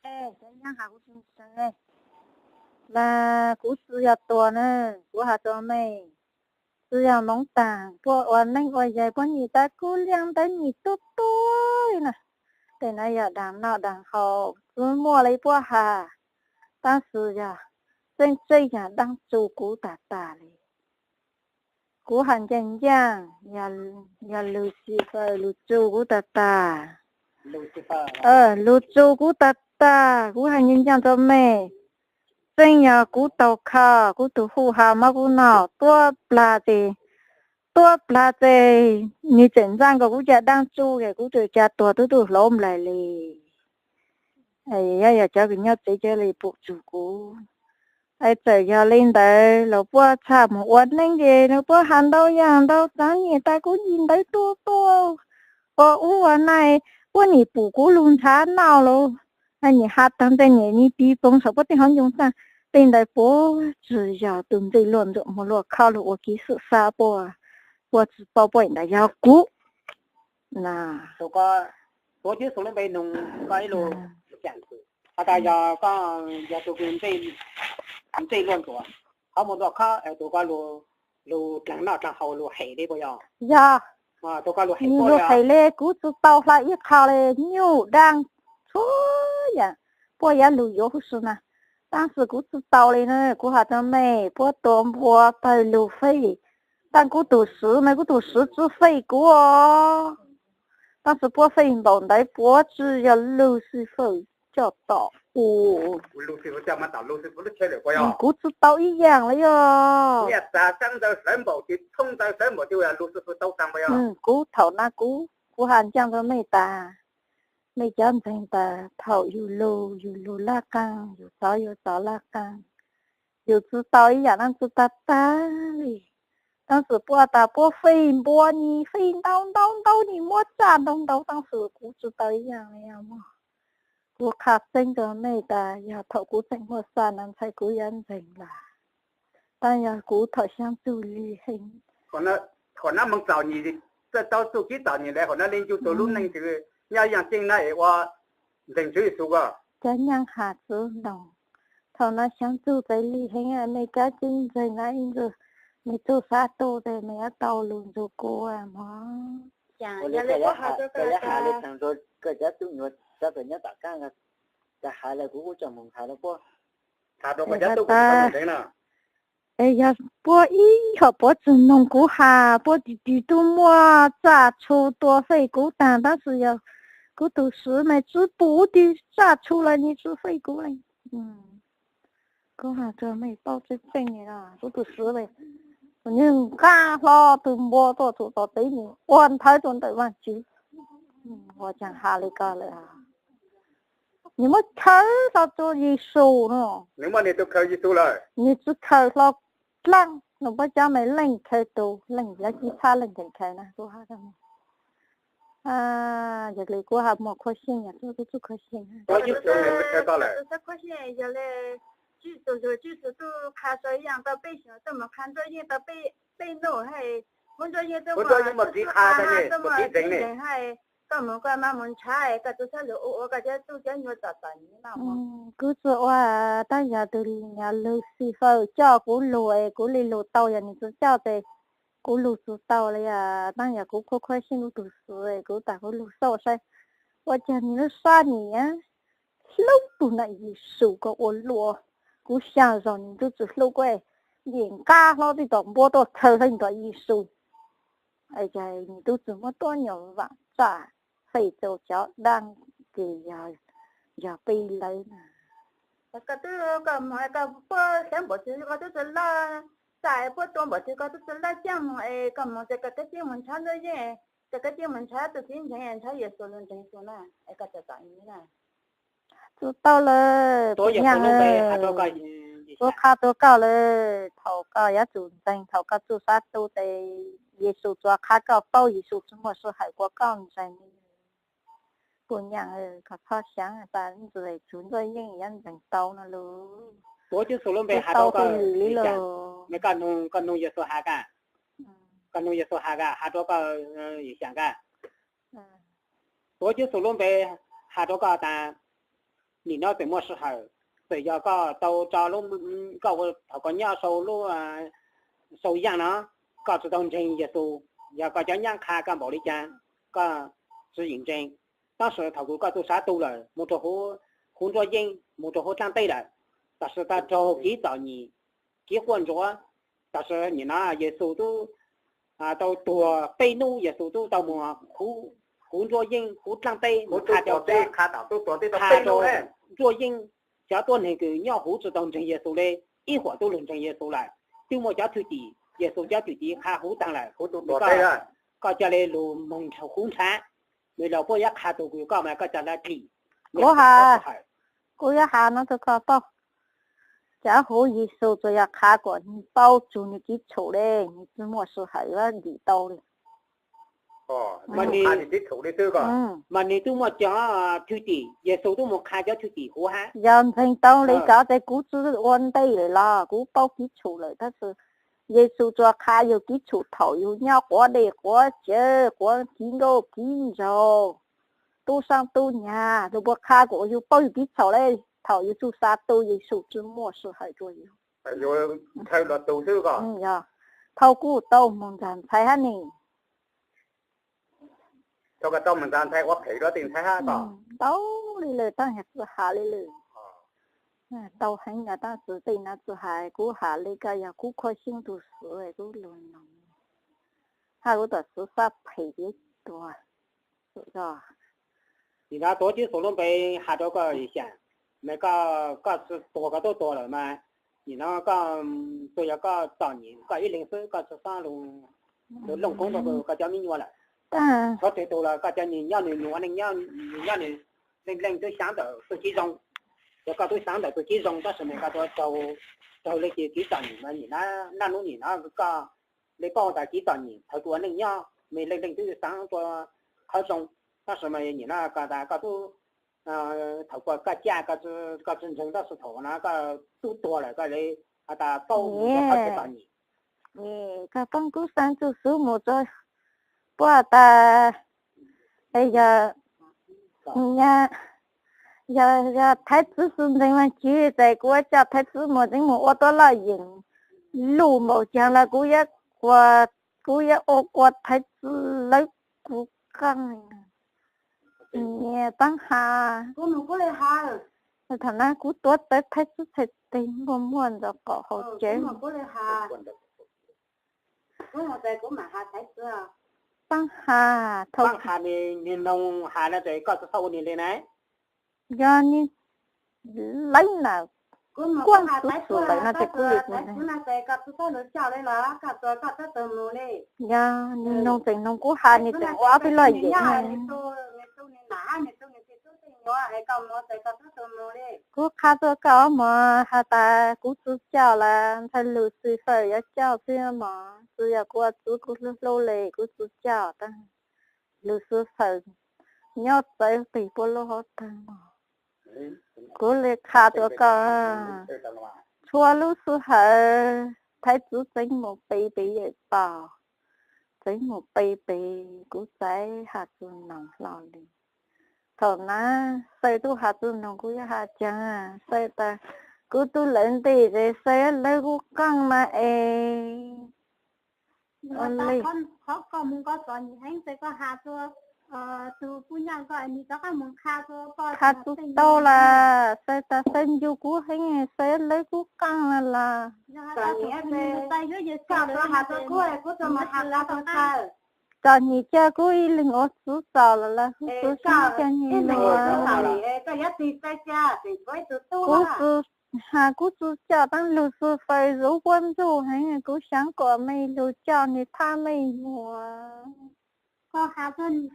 Cov nyaab has kuv tsis ntseeg, mas kuv tsi yog tuag na, kuv has rua mej, tsi yog moov taag puab ua neeb ua yaig puab nyim tas kuv liaj ntawd nyim tuab tuab na. Tej nuav yog daag noj daag haus tsi muaj le puab has, tab sis yog tseeb tseeb yog Daab Tsu kuv tag tag le. Kuv has ncaaj ncaaj, yog Lucifer lug tsu kuv tag tag. Lug tsu kuv tag tag, kuv has ncaaj ncaaj rua mej. Tseeb yog kuv tau kha, kuv tug hu has mob kuv noj tuab plag tes, tuab plag tes, nwg tseem ntxaaj nkaus kuv ca Daab Tsu, kuv tseem ca tuag tub tub hlauv nplaig le. Yog cov kws nyob tsev cov le pum tsug kuv. Es txawm yog le ntawd los puab txhaj moog ua neeb ces puab has ntau yaam ntau tsav nyem tas kuv nyim ntawd tuab tuab, ua ub ua no, puab nim pum kuv lug nrhav noj lug, nim has taag nteg nyem ni tiv poov saum puab tej hauv ncoo tag. Le ntawd puab tsi yog tug ntxej luaj ntsuam moog luaj khob lug ua kev xwm xab puab, puab tsi paub puab ntawd yog kuv na. Tuav Yesu lub npe nug koj ib lus, has tas yog koj yog tug ntxej luaj ntsuam, qhov muaj luaj khob, tug koj lug dlaag noj dlaag haus lug hem le puas yog? Yog, lug hem le, kuv tsi tau hla ib qho le, nyuj daab txhua yaam puab yuav lug yuav huv si na. Tab sis kuv tsi tau le na, kuv has rua mej, puab tua npua pawg lug fej, tab kuv tug swv mas kuv tug swv tsi fej kuv os. Tab sis puab fej npaum ntawd puab tsi yog Lucifer coj tom u. Kuv tsi tau ib yaam le yog. Kuv thaum na kuv, kuv has ncaaj rua mej tas, mej cov ntseeg tas thaum yug lug yug lug laj qaab, yug tov yug tov laj qaab, yug tsi tau ib yaam dlaab tsi tag tag le. Tab sis puab tas puab fej npua ni fej ntau ntau ntau ni muab tsaj ntau ntau, tab sis kuv tsi tau ib yaam le yog mog. Kuv qha tseeb rua mej tas yog thaum kuv tseem muaj xaa na ntxhais kuv yuav ntseeg lawm, tab yog kuv thaum xyaa txug lig heev. Thaum nab moog txom nyem, txawj tau txuj kev txom nyem le, thaum nab le ncu tug lub neej twg nyob yaaj ceeb na es ua ntseeg Tswv Yexus ko. Cov nyaab has tsi noog, thaum nab xyaa txug txawv lig heev, mej kab ceeb ntseeg na ib ntxwg, mej txuj xav tu tes mej yuav tau lug nrug kuv mog. Koj yuav has le thaum koj cov tub nyuam sawv tsees nyob tom qab, koj has le kuv kuj coj moog has rua puab. Es yog puab ib yam puab tsi noog kuv has, puab tig tig tub muaj tsaj tshu tua fej kuv taag, tab sis yog kuv tug swv mas tsi pum tug tsaj tshu los nws tsi fej kuv le. Kuv has rua mej paub tseeb tseeb, kuv tug swv le, nws nqaj hlo tug npua tuaj txug tom tsev, nws ua nthawv rua ntawm Vaajtswv. Ua caag has le ko lawm, nws muab khaws hlo rua Yexus no. Nws tsi khaws hlo dlaab, nws muab cov me leej khaws tug leej, yuav ci txhab leej nkees khaws na. Yog le kuv has muag khuv xim, yog kuv txuj khuv xim. Yog le tswj tug, tswj tug tub qha sau ib yaam rau peb xyuas, tuaj moog qha Ntsuab Yeej rau peb nub, hab muab Ntsuab Yeej tuaj muaj kev qha, tuaj muaj kev ntseeg, hab koj moog koj mam moog nrhav, koj tsi txhob lug ua ua koj cov tub cov nyuam txom txom nyem no. Kuv tsi ua, tab yog tug nyuam Lucifer coj kuv lug es kuv le lug tau, yog nws tsi coj tes kuv lug tsi tau le. Tab yog kuv khuv khuv xim kuv tug swv, kuv tas kuv lug xauj saib ua caag nws lub sab nyiam hlub tug nam Yexus ko ua luaj. Kuv xyaa zaug nws tub tsi hlub kuv, nce nqaj hlo tej tom npua tuaj khaws hlo nws tom Yexus. Nws tub tsi muab tuab nyuam vaam tsaj fej rua cov dlaab, ces yog peb lawv na. Koj tub, koj moog, koj puab xyaav npaum twg koj tub tsi laj tsaj, puab tua npaum twg koj tub tsi laj caag moog es koj moog tes koj kab ceeb moog nrhav Ntsuab Yeej, koj kab ceeb moog nrhav tug txiv ntseeg, nrhav Yexus lug ntseeg Yexus na, es koj txom txom nyem na. Tsi tau lawm, puj nyaab, kuv qha rua koj lawm, thaum koj yuav tsum ntseeg, thaum koj txuj sab tu tes Yexus tsuas qha koj paub, Yexus tsi muaj sij hawm kuas koj ntseeg. Puj nyaab, koj txhob xyaav tas ntxwg tsug Ntsuab Yeej yuav ntseeg tau no lug. Tau hauj lwm le lug. Koj nug Yexus has, koj nug Yexus has, has rua koj xyaam koj. Tuav Yexus lub npe has rua koj tas, nim no txawm muaj sij hawm, txawm yog koj tau tso lub, koj thaum koj nyob sau lub, sau yaaj no, koj tsis tau ntseeg Yexus, yog koj cov nyab qha koj npaum li cas, koj tsis yeem ntseeg. Tab sis thaum kws koj tuaj xav tu lawm, mus rau huv nruab yeeb, mus rau huv dlaab teb lawm, tam sim koj raug kev txom nyem, kev quaj ntsuav, tam sim nim no Yexus tub tau tuag peb hnub, Yexus tub tau mus huv nruab yeeb huv dlaab teb, nruab yeeb, cov tuab neeg kws nyob huv tsis tau ntseeg Yexus le, ib huam tub lug ntseeg Yexus lawm, twb muaj cov thwj tim, Yexus cov thwj tim qha huv taag lawm, koj ca le lug moog huv nrhav, nws los puab yuav qha tug kws koj mas koj ca le dlim. Kuv has, kuv yuav has no rau koj paub, cov huv Yexus tsuas yog qha kom nwg paub txug nwg kev tshum le, nwg tsis muaj sij hawm yuav dim tau le. Mas nwg twb muaj cov thwj tim, Yexus tub mus qha cov thwj tim huv hab. Yog ntseeg tau le cov tes kuv tsi ua ntej lawm los kuv paub kev tshum lawm, tab sis Yexus tsuas qha yug kev tshum thaum yug nyob quav dej quav cawv quav kiv nkauj kiv nraug, tub saab tub nyag, nws puas qha kom yug paub yug kev tshum le? Thaum yug txug xav tu, Yexus tsi muaj sij hawm rua yug. Yog, thaum kuv tau mus nrug ntxhais hab ne, ntau li lawm, tab yog tsi has li lawm. Tau heev yog tab sis tej no tsi has, kuv has le koj yog kuv khuv xeeb tug xwv kuv lug noog, hab kuv tam sim xav phem ib tuag. Nim no tuav Tswv Yexus lub npe has rau koj xyam, mas koj tsi tuag koj tub tuag lawm mas, nim no koj tsuas yog koj txom nyem koj ib leeg xwb, koj tsi xob lug looj koob rau koj cov me nyuam lawm. Txhob tseg tug los koj cov nyuas nyob nws, nws ua neej nyob nws, nyob nws, leej leej twb xyaav ntawm tug kev zoo, yog koj tub xyaav ntawm tug kev zoo tab sis mas koj tsuas raug leej twg kev txom nyem mas nim no, naj nub nim no koj le paub tas kev txom nyem thaum kws ua neej nyob mas leej leej twb xyaav rua qhov zoo, tab sis mas nim no koj tas koj tub, thaum koj caj koj tsi ntseeg, tab sis thaum no koj tub tuag lawm koj le has tas paub mus qhov kev txom nyem. Koj poob kub xeeb txuj xub mus rua puab tas, yog, yog Thaiv Txwv tsi ntseeg Vaajtswv ces kuv yuav coj Thaiv Txwv mus tsev mus ua tuab laj yeem luj npaum caag los kuv yuav, kuv yuav ua, ua Thaiv Txwv lawv kuv qaab. Nyias paab has, thaum na kuv tuav tawv Thaiv Txwv txhais tes muaj muaj ntawm qaum hauv tsev. Paab has, thaum has nwg noog has no ces koj tsi txhob ua nwg le na. Yog nwg lawv na, kuaj xwv xwm lawm no ces kuv le, yog nwg noog tseem noog kuv has nwg tseem ua ob peb laj yeem. Kuv qha rua koj mog has tas kuv tsi coj lawm, ntxhais Lucifer yuav coj xwb mog, tsi yog kuv ua txwv kuv hlub hlub le kuv tsi coj tab. Lucifer nyob txawv qis puab lub hauv tawg mog. Kuv le qha rua koj, txhua lub sij hawm Thaiv Txwv tseev mus pe pem yawm txaus, tseev mus pe pem kuv txaiv has txug noog hlo le. Thaum na Xaw tub has txug noog kuv yuav has caag, Xaw tas kuv tub lawv ntej ces Xaw lawv kuv qaab mas es. Qhov koj mus koj txom nyem heev ces koj has rua tus puj nyaaj koj es nws rov qaab mus qha rua koj. Qha tsi tau lawm, Xaw tas Xaw ncu kuv heev, Xaw lawv kuv qaab lawm. Txom nyem coj kuv ib leeg ua txwv txaus lawm, kuv tsi xav coj nws lug. Kuv tsi has, kuv tsi coj, tab Lucifer zuv huab ntsuj heev, kuv xaav kom mej lug coj nws thab mej nyuam. Koj has,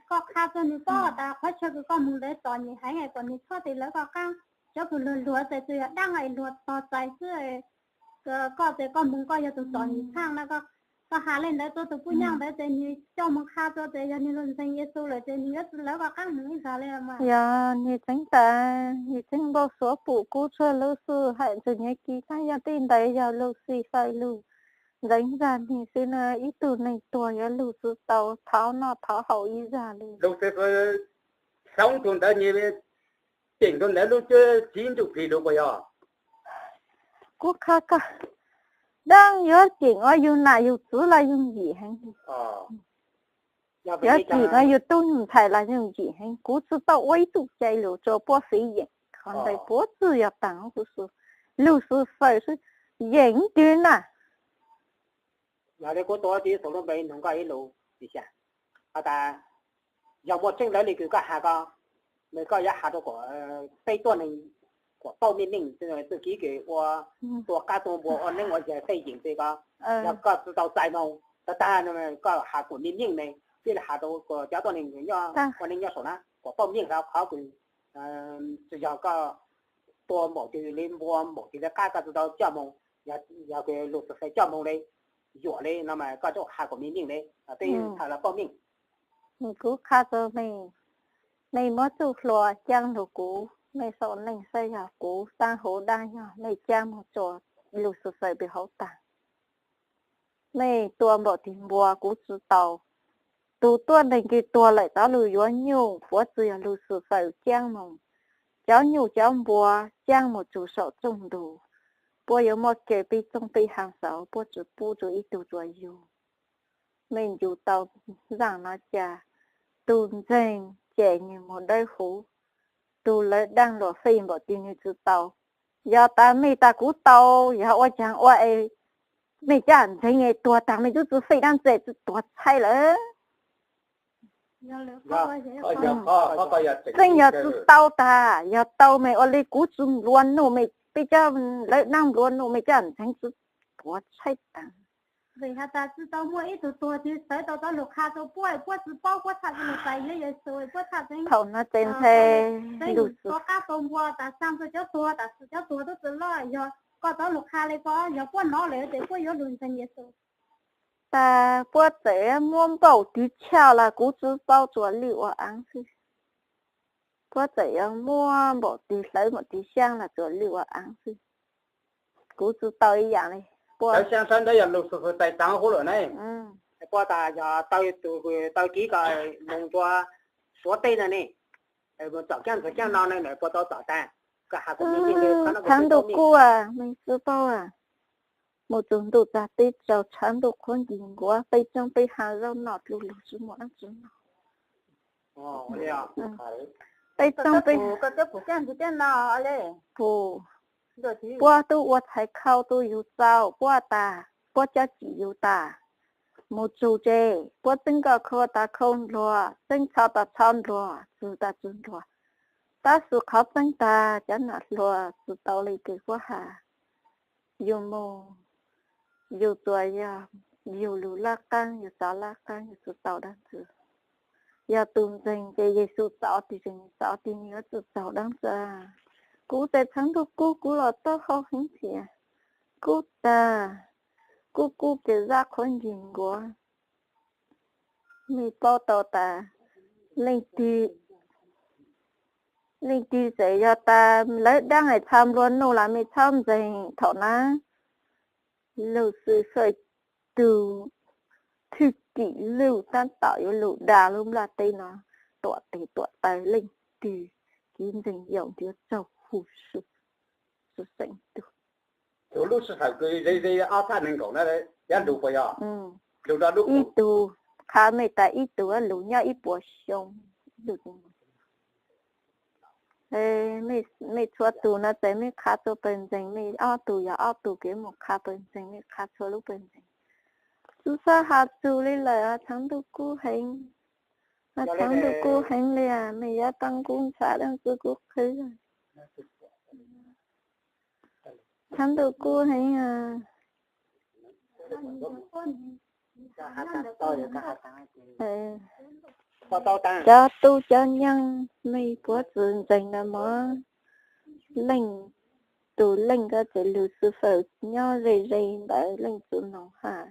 koj qha rua nws paub tas qhov chaw kws koj mus ntawd txom nyem heev, kom nws txhob tes lawv koj qaab. Cov kws luag luag tes tsuas yog daab es luag tog txais xwb. Koj tes koj mus koj yog tus txom nyem txheej na. Koj has le ntawd rua tus puj nyaaj ntawd tes nws coj mus qha rua tes yog nws lug ntseeg Yexus lawm tes nws yuav tsi lawv koj qaab mus ib zag le mas. Yog nws tseev tas, nws tseev npau suav pum kuv txhua lub sij hawm ntxwg nyiav kis, tab yog tej ntawd yog Lucifer lug ntxeev zag nwg xwb na. Ib tug neeg tuag yuav lug tsi tau thov noj thov haus ib zag le. Lucifer xoob tug ntawd nws ceem rau ntawd lub cuab txiv ntsuj plig lug puas yog? Kuv qha koj, dab yuav ceem ua yug nam yug txwv los yug yim heev. Yuav ceem ua yug tub yug ntxhais los yug yim heev. Kuv tsi tau ua ib tug cai lug rua puab fiv yeem, qhov ntawd puab tsi yog taag huv su, lug su fawm xwb, yeem twg na. Yog li kuv tua tib xus lub npe nug koj ib lus, has tas yog muaj tseeb lawv li kws koj has ko, nws koj yuav has rau kuas peb tuab neeg kuas paub meej meej txuj kev kws ua tua qab tua npua ua neeb ua yaig tej yeem tej ko, yog koj tsi tau txais moog tag tag no koj has kuas meej meej ne, thiaj li has rau kuas cov tuab neeg ua neeb nyob saum na kuas paub meej rau qhov kws tsi yog koj tua npaum twg li npua npaum twg li qab koj tsi tau coj moog, yog kws lug xwm fawm coj moog li, yuam li no mas koj tsuas has kuas meej meej li, peb txhaj le paub meej. Kuv qha rua mej, mej muab txuj hlua caab lug kuv, mej sau neej saib yog kuv taab huv dlaab yog mej caab moog rua lug xwm fawm peg hauv taag. Mej tua npaum twg npua kuv tsi tau. Tug tuab neeg kws tuag lawm tau lug yuav nyuj puab tsi yog lug xwm fawm caab moog, cov nyuj cov npua caab moog txug saum txooj ntug, puab yuav muaj kev peb txooj peb haag xauv puab tsi pub rua ib tug rua yug. Mej ncu tau zaaj no cas tug ntxeeg ces nwg moog dawb huv, tug lawv daab luam fij npaum twg nwg tsi tau. Yog tas mej tas kuv tau, yog ua caag ua es mej caj ntxeev es tuag taag mej tub tsi fij dlaab tsi tuag tshaib lawm. Tseeb yog tsi tau tas, yog tau mej ua li kuv tsi nplua nuj, mej peb cov lawv daab nplua nuj mej caj ntxeev tsi tuag tshaib taag. Tsis tau muaj ib tug tuag twg sawv tau tau lug qha rua puab, puab tsis paub, puab txhaj tsis lug txais Yexus, puab txhaj tseeb. Thaum no ces nthe lug tua qab tua npua tas xaa rua cov tuag, tas xwm cov tuag tub tsis loj, yog koj tau lug qha li ko, yog puab nov lawm ces puab yuav lug ntseeg Yexus. Tas puab txawm muab npaum twg choj los kuv tsi paub, tsuas lwj ua aav xwb. Puab txawm yuav muab npaum twg hlawv npaum twg xyaab los tsuas lwj ua aav xwb. Kuv tsi tau ib yaam li. Puab xyaab sawv ntawd yog lug xwm fawm txais taag huv lawm ne. Puab tas yog tau tus tau kiv ko moog rua Suav teb no ne, tsom caab ntxhais caab no ne, puab tau txom tas. Tshav ntuj kub, mej tsi paub, mus txug ntuj txag teb tsaus, tshav ntuj qhuav nkig nkuav, peb txooj peb hav zaub noj dlub lug tsi muaj dlaab tsi noj. Peb txooj peb, puab tub ua txhais khau tu yug txaus, puab tas, puab cov cim yug tas, mus txug tsev, puab txeeb kom khau tas khau npluag, txeeb txho tas txho npluag, txug tas txug npluag. Tab sis qhov txeeb tas cov nam hluas tsi tau li kws puab has. Yug mus, yug tsuas yog yug lug laj qaab, yug txaus laj qaab, yug tsi tau dlaab tsi. Yog tus ntseeg ces Yexus txaus tis, txaus tis yuav tsi txaus dlaab tsi. Kuv tes tshav ntuj kub, kuv los taub hau heev thiab. Kub tas, kub kub tes zaj qhuav nkig nkuav. Mej paub tau tas leej twg, leej twg txawm yog tas lawv daab es txha nplua nuj los mej txhob ntseeg thaum na. Lug xwm fawm tug thwj tim luj tab tom yuav lug dag lub nplaj teb no, tuam tes tuam taw leej twg, kev ntseeg yaum ntiav tsaug huv si, xwm fawm tug. Tus lub sij hawm kws ze ze ob thaj neeg nkaum na, yuav lug puas yog? Lug rau lub, ib tug, qha mej tas ib tug lug nyob ib puas xyoo. Mej txhua tug no tes mej qha txhua pawg ntseeg, mej ob tug yog ob tug kev mus qha pawg ntseeg, mej qha txhua lub pawg ntseeg. Tsi txhob has txug li lawm, tshav ntuj kub heev. Tshav ntuj kub heev li, mej yuav tau kub ntshav dlaab tsi kub qhwv. Tshav ntuj kub heev. Cov tub cov nyaab, mej puab tsi ntseeg na mog. Leej, tus leej ko ces lug xwm fawm nyob ze ze ntawd leej tsi noog has.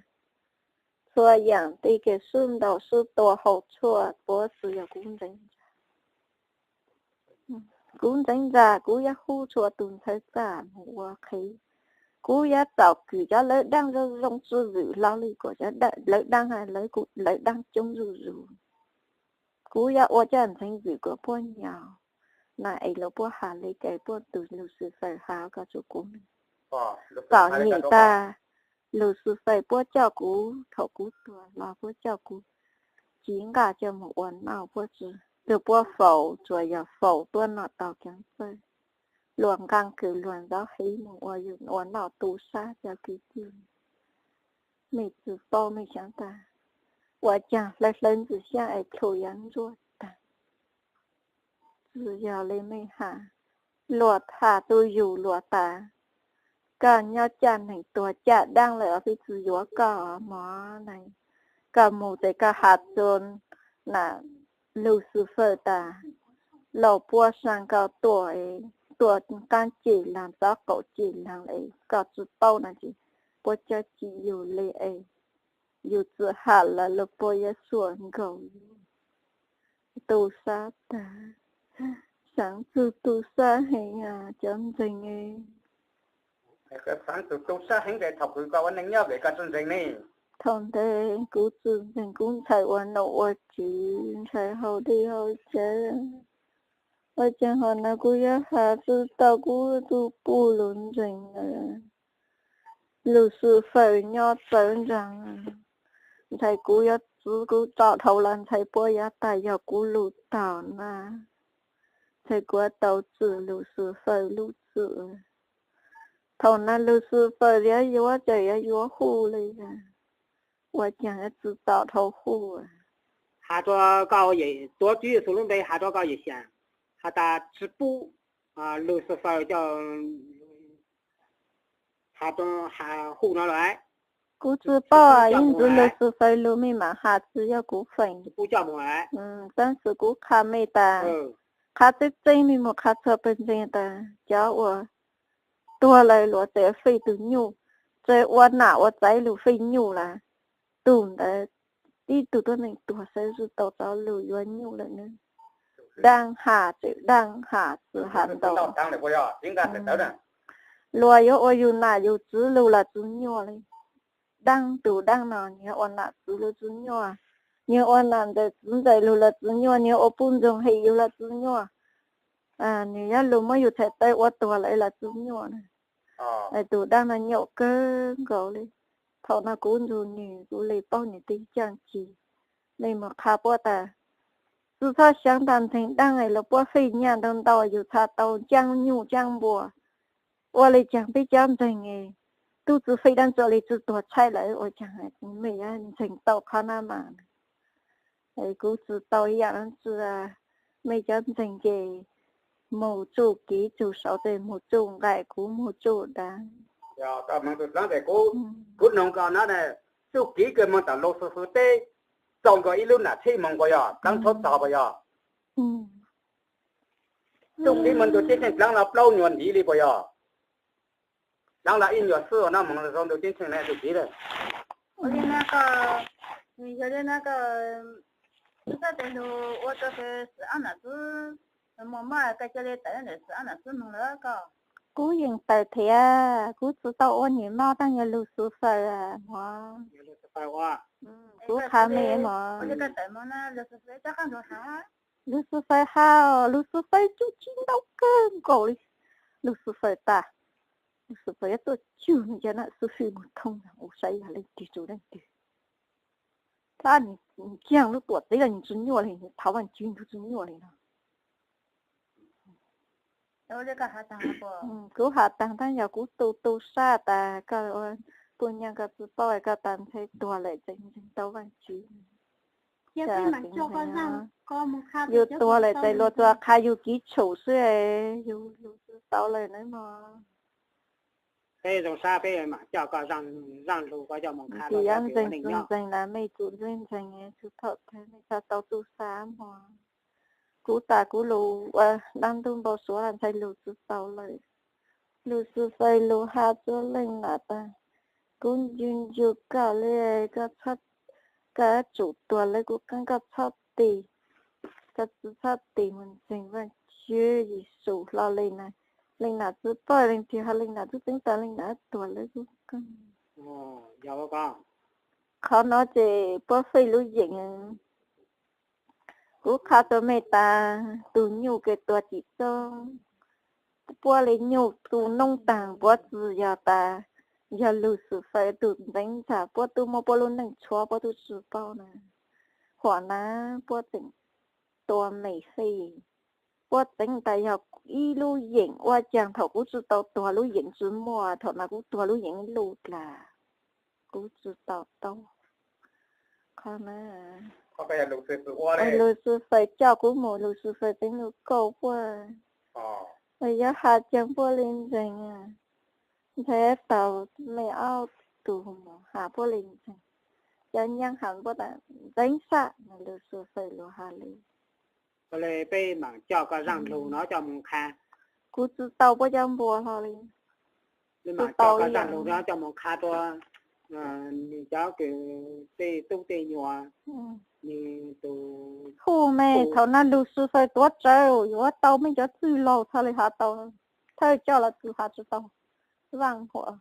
Txhua yaam tej kev sub ntaus sub tua hauv tshuaj puab tsi yog kuv ntseeg. Kuv ntseeg ntag, kuv yuav hu txhua tus ntxhawv txaj mus ua qhev. Kuv yuav txaus kws cov lawv daab zoo zoo tsi zwm hlo li kuas cov lawv daab, lawv daab coob zuj zus. Kuv yuav ua cov ntxheev zwm kuas puab nyaum. na es lawv puab has li cas puab tus Lucifer has koj tsuas kuv, txom nyem tas. Lucifer puab coj kuv thaum kuv tuag los puab coj kuv txiv nqaj coj mus ua noj, puab tsi, tug puab faus tsuas yog faus tuab noj tau keev txawj, luag nqaa kws luag ntxov heev mus ua yug ua noj tu sab cov kwv tij. Mej tsi paub mej xaav tas ua caag hlawv hlawv ntxwg xyaab es plhu yuav ntsuab tag. Tsi yog li mej has, luag has tu yus luag tas, koj nyob caj neeg tuag caj daab lawm os, peb tsi yuav koj mog. Koj mus tes koj has txug na Lucifer tas, lauj puab saa koj tuaj, tuaj qaab cem laag txov qaum cem laag es koj tsi paub na ces puab cov tsis yug li es yus txwm has lawm lauj puab yuav xuam nkaus yus. Tu sab tas, xaav txug tu sab heev cov ntseeg. Xaav txug tu sab heev ces thaum kws koj ua neej nyob es koj tsi ntseeg ne? Thaum ntawd kuv tsi ntseeg, kuv ntshai ua nom ua tswv, ntshai haus dej haus cawv. Ua caag hov no kuv yuav has tsi tau kuv tug puj lug ntseeg lawm. Lucifer nyob txawv nraag, ntshai kuv yuav txwv kuv tso dhau los ntshai puab yuav tas yog kuv lug taug na. Ntshai kuv yuav tau txwm Lucifer lub txwm. Thaum na Lucifer yuav yuav ces yuav yuav Huj li, ua caag yuav tsi tau dhau Huj. Has rua koj, tuav Tswv Yexus lub npe has rua koj yawm xyaam, has tas tsi pub Lucifer coj, has Huj no lawm. Kuv tsi paub, ib ntxiv Lucifer lug mej maam has, tsi yog kuv feem. Taab sis kuv qha mej tas, qha tseeb tseeb mej mus qha txhua pawg ntseeg tas cov uas tuag lawm luag tseem fij tug nyuj, tseem ua nam ua txaiv lug fij nyuj lawm, tug ntawd ib tug tuab neeg tuag xwb tsi tau txov lug yuav nyuj lawm ne. Daab has tseem daab has tsi has ntau. Luag yuav ua yug nam yug txwv lug los tsi nyuaj li. Daab tug daab no nwg yuav ua nam txwv lug tsi nyuaj, nwg yuav ua nam ntxawm txwv ntxawm lug los tsi nyuaj, nwg yuav ua pub ntxoog hem yug los tsi nyuaj, nwg yuav lug muab yug txhais tawv ua tuag lawm los tsi nyuaj. Tug daab no nyuaj kawg nkaus li. Thaum no kuv nrug nwg kuv le paub nwg tej caaj ci. Mej mus qha puab tas, tsi txhob xyaav tas ntseeg daab es luag puab fij nyaj ntau ntau yug txhaj tau caab nyuj caab npua. Ua le caag peb cov ntseeg, tub tsi fij daab tsi ua le tsi tuag tshaib lawm, ua caag mej yuav ntseeg tau qhov nab mas. Kuv tsi tau ib yaam dlaab tsi, mej cov ntseeg ces moog tsuj kiv tsuj saud tes moog tsuj nqaim kuv moog tsuj dav. Kuv noog koj no, tsuj kiv kws moog tom Lucifer teb txaus nkaus ib lub nam tsheb moog puas yog, dlaab thaub txog puas yog? Tsuj kiv moog ntu teb tsheej dlaab los plaub nyuas ntiv li puas yog? Dlaab los ib nyuas xwb no moog zoo ntu teb tsheej na tsuj kiv lawm. Yog li no koj, yog li no koj, tub sab tes lug ua rua xwm ab nam xwb, moog maj koj ca le tawm ntawm xwm ab nam xwb moog lawm koj. Kuv yeej tawm thiab, kuv tsi tau ua nyuam moj, taag yog Lucifer mog. Kuv qha mej mog. Lucifer has, Lucifer has, Lucifer cub tsi ntau kawg nkaus li. Lucifer tas, Lucifer yuav tuaj cug nwg cov nam xib fwb moog thoob ua saib yog leej twg rua leej twg. Tab nwg ncaag lub tuam teb los nwg tsi nyuaj li, nwg thov Vaajtswv nwg tsi nyuaj li no. Kuv has taag, taag yog kuv tu tu sab tas koj ua puj nyaaj koj tsi paub, koj tas ntshai tuag lawm tseem ntseeg tau Vaajtswv. Yug tuag lawm tseem luag tsuas qha yug kiv tshum xwb, yug lug tsi tau lawm na mog. Peb zoo sab peb maam coj koj zaaj lug koj coj moog qha. Tsi yog ntseeg tsi ntseeg na, mej tsi ntseeg tsi thaum tag mej txhaj tau tu sab mog. Kuv tas kuv lug ua dlaab ntub npau suav los ntshai lug tsi tau lawm. Lucifer lug has rua leej nam tas, kuv ncu ncu koj le, koj txhob, koj tsum tuag lawm kuv qeeb koj txhob tis, koj tsi txhob tis mus ntseeg Vaajtswv Yexus hlo le na. Leej nam tsi paub leej twg, ho leej nam tub teeb tas leej nam tuag lawm kuv qeeb. Qhov no ces puab fij lub yeem Kuv qha rua mej tas, tug nyuj kws tuag tsim txoob, puab le nyuj tu noob taag puab tsi yog tas, yog Lucifer tug ntxeev tag puab tub muab puab lub neej tshuab puab tub tsi paub na. Huam na, puab tseem tua mej xwb. Puab tseev tas yog ib lub yeem ua caag thaum kuv tsi tau tuag lub yeem tsi muaj, thaum no kuv tuag lub yeem ib lub dlaag, kuv tsi tau tau. Qhov na, Lucifer coj kuv mus, Lucifer tseev lug kauj puab, yuav has caag puab le ntseeg. Nthe tau mej ob tug mus has puab le ntseeg. Cov nyaab has puab tas ntxeev sab, Lucifer lug has le. Peb maam coj koj zaaj lug no coj mus qha. Kuv tsi tau puab cov npua hlo le. Peb maam coj koj zaaj lug no coj mus qha rua nwg cov kws tej tub tej nyuam, nwg tus hu mej thaum na Lucifer tuav tsawv yuav tau mej cov txwj laug txhaj le has tau. Thawj coj los tsi has tsi tau. Vaaj huam.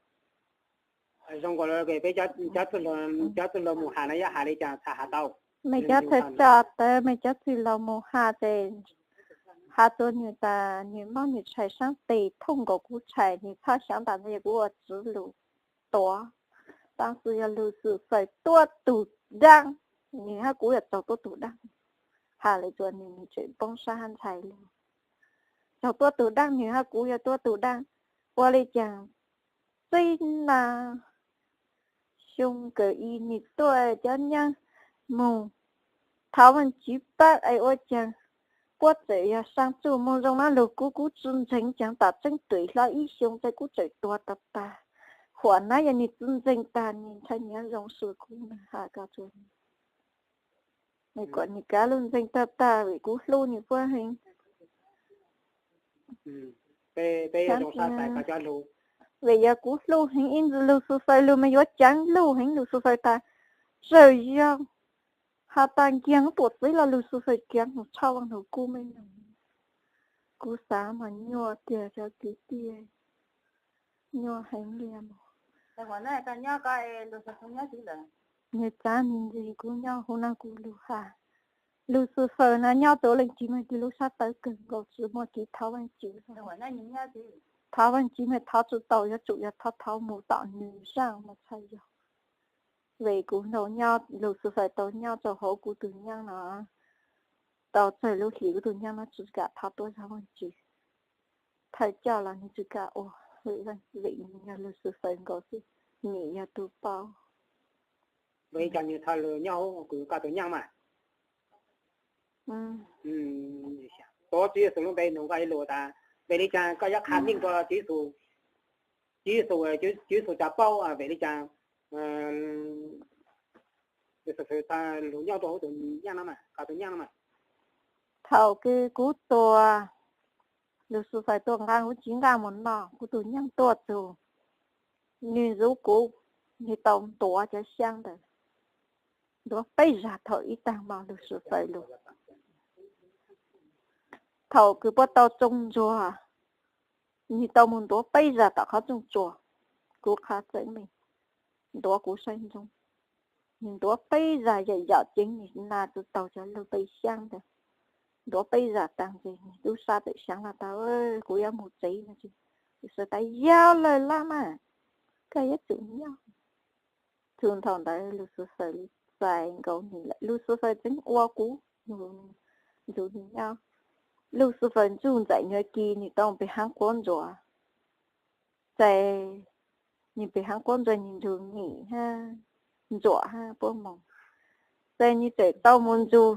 Zoo nkaus peb cov txwj laug mus has no yuav has le caag txhaj has tau. Mej cov thawj coj tawv, mej cov txwj laug mus has ces has rua nwg tas nwg mob nwg tshais saab tes thooj nkaus kuv tshais, nwg txhob xyaav tas ntawd yog kuv ua tswv lug tuav. Tab sis yog Lucifer tuab tug daab, nwg hab kuv yuav tsaug tuab tug daab. Has le rua nwg, nwg tseem poob sab hab ntshai lug. Tsaug tuab tug daab, nwg hab kuv yuav tuab tug daab. Ua le caag txij na xyoo kawm ib nwg tuaj cov nyaab mus thov Vaajtswv paab es ua caag puab txawm yog saa txuj moo zoo na lug kuv, kuv tsi ntseeg caag tas tseeb twm hlo ib xyoo tes kuv txawm tuag tag tag. Huam na yog nwg tsi ntseeg tag nwg ntshai nwg zoo su kuv na has koj tsuag. Nwg kuas nwg kav lug ntseeg tag tag vim kuv hlub nwg puab heev. Vim yog kuv hlub heev ib ntsis Lucifer lug mas yuav caav lug heev Lucifer tas, txawm yog has tas nkiag puam txiv los Lucifer kiav mus tshaj Vaaj Lug Kub mej noog. Kuv xav mas nyuaj tiag cov kwv tij, nyuaj heev li. Nwg txav nwg ntsis kuv nyob huv no kuv lug has. Lucifer na nyob rua leej twg mas tig lub sab tawv kawg nkaus tsi muaj kev thov Vaajtswv. Thov Vaajtswv mas thov tsi tau, yuav tsum yog thov thov mus tom nwg zaaj mas txhaj yog. Vim kuv nrug nyob Lucifer tau nyob rua huv kuv tug nyaab no, tau txawg lub hlis kuv tug nyaab no tsi kam thov tuab zag Vaajtswv. Thawj coj los nwg tsi kam ua, vim yog Lucifer nkaus xwb, nwg yog tug paub. Vim cov nwg thov lug nyob huv kws koj tug nyaab mas. Tuav Tswv Yexus lub npe nug koj ib lus tas, vim le caag koj yuav qha meej rua Tswv Yexus, Tswv Yexus, Tswv Yexus cov paub vim le caag Lucifer lug nyob rua huv tug nyaab no, koj tug nyaab no mas. Thaum kws kuv tuag, Lucifer tuaj nqaa kuv tsi nqaa mus noj, kuv tug nyaab tuaj txug, nwg zuv kuv, nwg tau ntuav cov xyaab ntawd, ntuav peb zag thaum ib taag mo Lucifer lug. Thaum kws puab tau tsoo ntsuag, nwg tau mus ntuav peb zag tom qhov tsoo tsuag, kuv qha txeeb mej, ntuav kuv saib ntsoov. Nwg ntuav peb zag yam yam ceev nwg na tsi taug cov lug peb xyaab ntawd. Ntuav peb zag taag ces nwg lub sab tawm xyaav los tas, kuv yuav mus tsev no. Lucifer tas, yog lawm lab mas, koj yuav tsum nyob. Txug thaum ntawd Lucifer li txais nkaus nwg lawm, Lucifer tseev ua kuv nrug nwg nyob. Lucifer ntsuj ntxaim nyuag kis nwg tau peg haav quav ntsuav, txais nwg peg haav quav ntsuav nwg nrug Mim hab Ntsuam hab puab moog, txais nwg txawm tau mus nrug,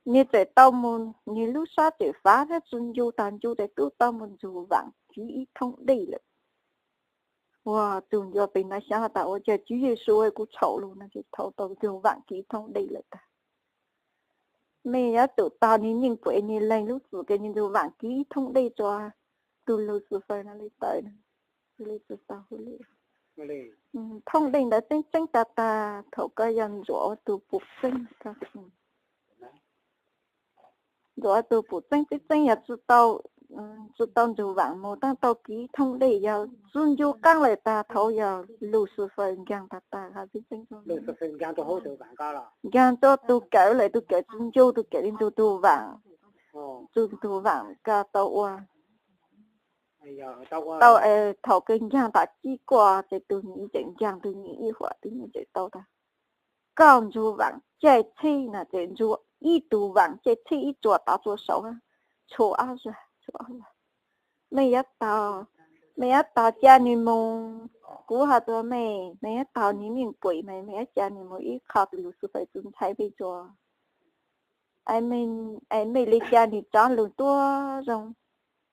nwg txawm tau mus, nwg lub sab txawm fav hab tsi ncu tag ncu tes tub tau mus nrug Vaam Kiv ib thoob dej lawm. Ua txug ncua peg ntawd xyaav has tas ua cas Tswv Yexus kuv txhaum lug no ces thaum tau nrug Vaam Kiv ib thoob dej lawm tag. Mej yuav tsum tog nwg nyeej pum nwg leeg lub txim kws nwg nrug Vaam Kiv ib thoob dej rua tug Lucifer no le tawm. Thoob dej ntawd tseeb tseeb tag tag thaum koj yog Ntsuam ua tug pum txeeb. Ntsuam ua tug pum txeeb tseeb tseeb yog tsi tau tsi tau nrug vaam mus, taab tau kev thoob dlej, yog tsi ncu qaab lawm taag, thaus yog Lucifer nkaag taag taag has tseeb tseeb, nkaag rua tug kawm lawm, tug kawm tsi ncu, tug kawm le nrug tug vaam, tug vaam koj tau ua tau, thaus kws nkaag tom cib kuaj ces tug nyiv tseem nkaag, tug nyiv ib huam tug nyiv tseem tau taag. Koj nrug vaam caij tsheb na ces nrug ib tug vaam caij tsheb ib tsua tov tsua saud, tshuav ob zag, tshuav ob zag. Mej yuav tau, mej yuav tau ca nwg mus, kuv has rua mej, mej yuav tau nwg meej pum mas mej yuav ca nwg mus ib qho, tus Lucifer tsi ntshai mej tsua. Es mej le ca nwg tso lug tuab zoo,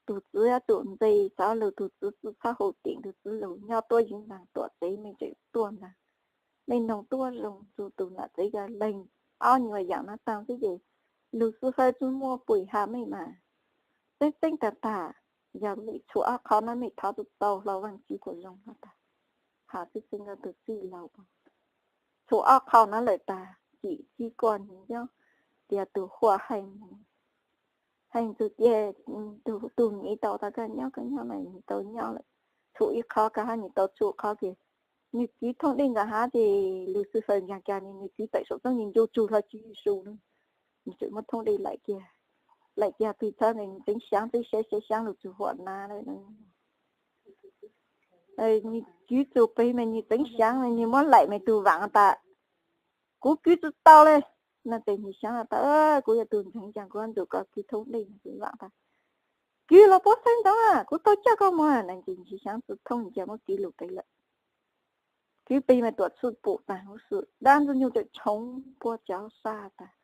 tug txiv yuav tsum ntse tso lug, tug txiv tsi txhob haum deev, tug txiv lug nyob tuab yeev ntaag tuam tsev, mej tseem tuaj ntaag, mej noog tuab zoo, tug nam txiv yog leeg ob nyuas yaam nuav taag xwb ces Lucifer tsi muaj pum has mej mas. Tseeb tseeb taag taag, yog mej tshuav ob qho nuav mej thov tsi tau hlo Vaajtswv kuas zoo nuav taag, has tseeb tseeb nkawd tug txij laug, tshuav ob qho nuav lawm taag, cim cib kuaj nwg nyob, tias tug huam hais, hais txug tias tug nyiv tau taag, koj nyob koj nyob mas nwg tau nyob lawm, tshuav ib qho koj hab nwg tau tshuav qhov kiag. Nwg kev thoob dlej nkaag hab ces Lucifer nkaag kag nwg, nwg kev tawm saum txoob nwg ncu tsug hlo Tswv Yexus, nwg tseem muab thoob dlej laim kiag, laim kiag pig txhab nwg tseev xyaav tseeb sab sab xyaav lug tsug huam nab lawm. Nwg kwv tsug peg mas nwg tseev xyaav nwg muab laim mas tug vaam tas, kuv kwv tsi tau le. No ces nwg xyaav tas, kuv yog tug ntseeg caag kuv nrug koj kwv thoob dlej, tug vaam tas, kwv los puab xeeb ntawd, kuv tau coj koj mus. No ces nwg xyaav tsi thoob nwg ca muab kwv lug peg lawm. Kwv peg mas tuam txhwj pum taag huv si, dab ntxwg nyoog tseem tshoov puab cov sab tas,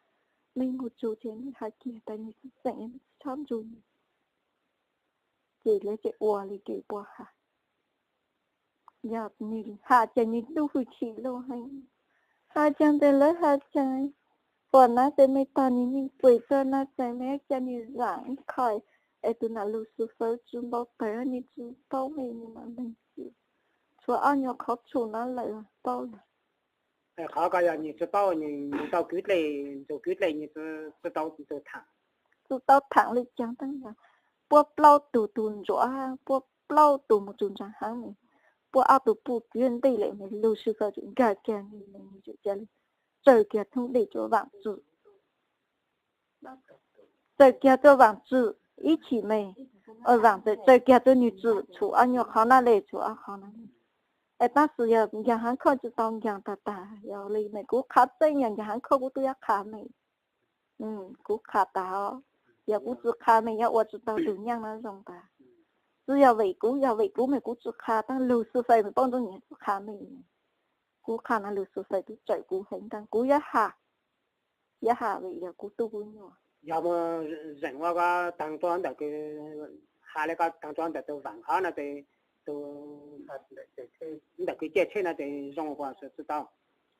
mej moog tsug ces mej has kiag tas nwg tsi tseem, mej tsi txhob nrug nwg, ces lawv tseem ua le kws puab has. Yog nwg has ces nwg lub hwj chim lug heev, has caag tes lawv has caag, huam nab tes mej tog nwg meej pum txug nab tes mej ca nwg zaam ib qho, es tug nam Lucifer tsi npau tawg, nwg tsi paub mej, nwg mam leeg xwb. Tshuav ob nyuas qhov tshum nuav lawm paub lawm. Qhov ko yog nwg tsi paub, nwg tau kwv dlej, tug kwv dlej nwg tsi tau thaam, tsi tau thaam le caag taag, puab plaub tug, tug ntsuav, puab plaub tug moog tug ntsaa haav, puab ob tug puj kwv ntej lawm mas Lucifer tseem nkag kiag nwg, nwg tseem ca le tsaws kiag thoob dlej rua vaam tswm, tsaws kiag rua vaam tswm ib chim me, vaam tseem tsaws kiag rua nwg tswm, tshuav ob nyuas qhov nuav le, tshuav ob qhov nuav. Es tab sis yog nkaag haav khoj tsi tau nkaag taag taag, yog le mas kuv qha tseeb, yog nkaag haav khoj kuv tub yuav qha mej. Kuv qha taag, yog kuv tsi qha mej yuav ua tsi tau tug nyaaj nuav zoo taag. Tsi yog vim kuv, yog vim kuv mas kuv tsi qha, taab Lucifer mas paub ntsoov nwg tsi qha mej. Kuv qha nuav Lucifer tub tsawm kuv heev taag, kuv yuav has, yuav has vim yog kuv tub kuv nyuas. Yog muaj zeem ua koj taag rua ntawm kws, has le koj taag rua ntawm tug vaam qhov nuav tes, tug ntawm kws caij tsheb nuav tes zoo ua tsi tau.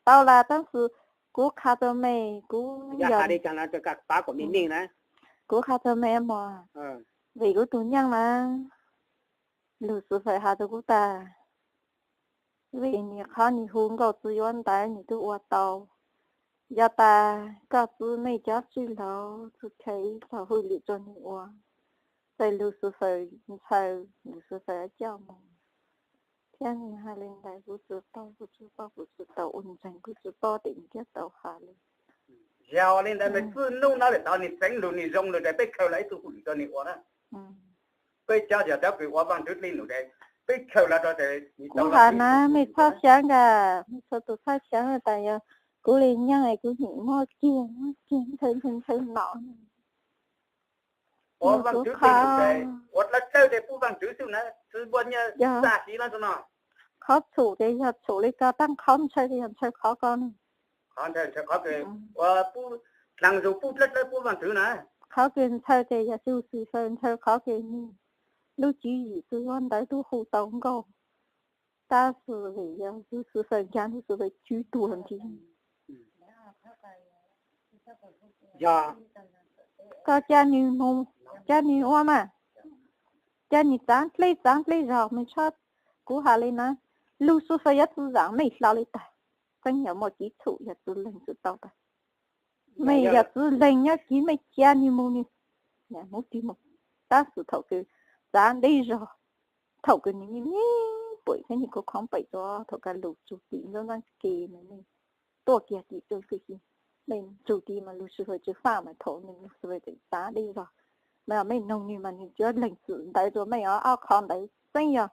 Tau las, tab sis kuv qha rua mej, kuv yog has le caag nuav tes koj paab kuas mej neej na. Kuv qha rua mej mog, vim kuv tug nyaaj mas Lucifer has rua kuv tas, vim nwg qhov nwg hu nkauj tsi yuav ntawv nwg tub ua tau. Yog tas koj tsi, mej cov txwj laug tsi kheev ib txoj hwj lwm rua nwg ua, ces Lucifer ntshaw, Lucifer coj moog. Thiab nwg has le ntawd kuv tsi paub, kuv tsi paub, kuv tsi tau ua ntseeg, kuv tsi paub tes nwg thiaj tau has le. Yog le ntawd mas txij nub nuav lawm tod nwg txeev lug nwg zoo lug tes peb khaws los ib tug hwj lwm rua nwg ua na. Peb cov yog cov kws ua Vaajtswv dlej num tes peb khaws los rua tes kuv has na, mej txhob xyaav kag, mej txhob tus txhob xyaav tas yog kuv le nyaaj es kuv nim muab kiag muab kiag ntshaw ntshaw ntshaw nom. Ua Vaajtswv dlej num tes ua dlawb dlawb tes pub Vaajtswv xwb na, tsi npua nyiaj txag siv na tsi no. Qhov txhum tes yog txhum le koj, taab qhov ntshaw tes yog ntshaw qhov ko ne. Qhov ntshaw, ntshaw qhov kws ua pub dlaag zug pub dlawb dlawb pub Vaajtswv na. Qhov kws ntshaw tes yog Lucifer ntshaw qhov kws nwg lub tswv yim tsi yuav ntawv tub hu tau nkauj. Tab sis vim yog Lucifer nkaag, Lucifer cwv tuag nti. Yog koj ca nwg moog, ca nwg ua mas, ca nwg txaav dleb txaav dleb zog mej txhob, kuv has le na, Lucifer yuav tsi zaam mej hlo le tag. Tseeb yog muaj kev txhum yog tsi leeg tsi tau tag. Mej yog tsi leeg nyob kiv mej ca nwg moog, nwg mus tig moog. tab sis thaum kws txav deb zog, thaum kws nws yeej pum thiab nws kuj khoov pem rua thaum kws lug txug tim ntxoov ntxaab ke nws tuaj kiag tim txug txug si, mej txug tid mas Lucifer tsi faj mas thaum nws Lucifer txav deb zog. Mas mej noog nws mas nws tsuas lees txim ntawd rua mej os. Ob qhov ntawd tseeb yog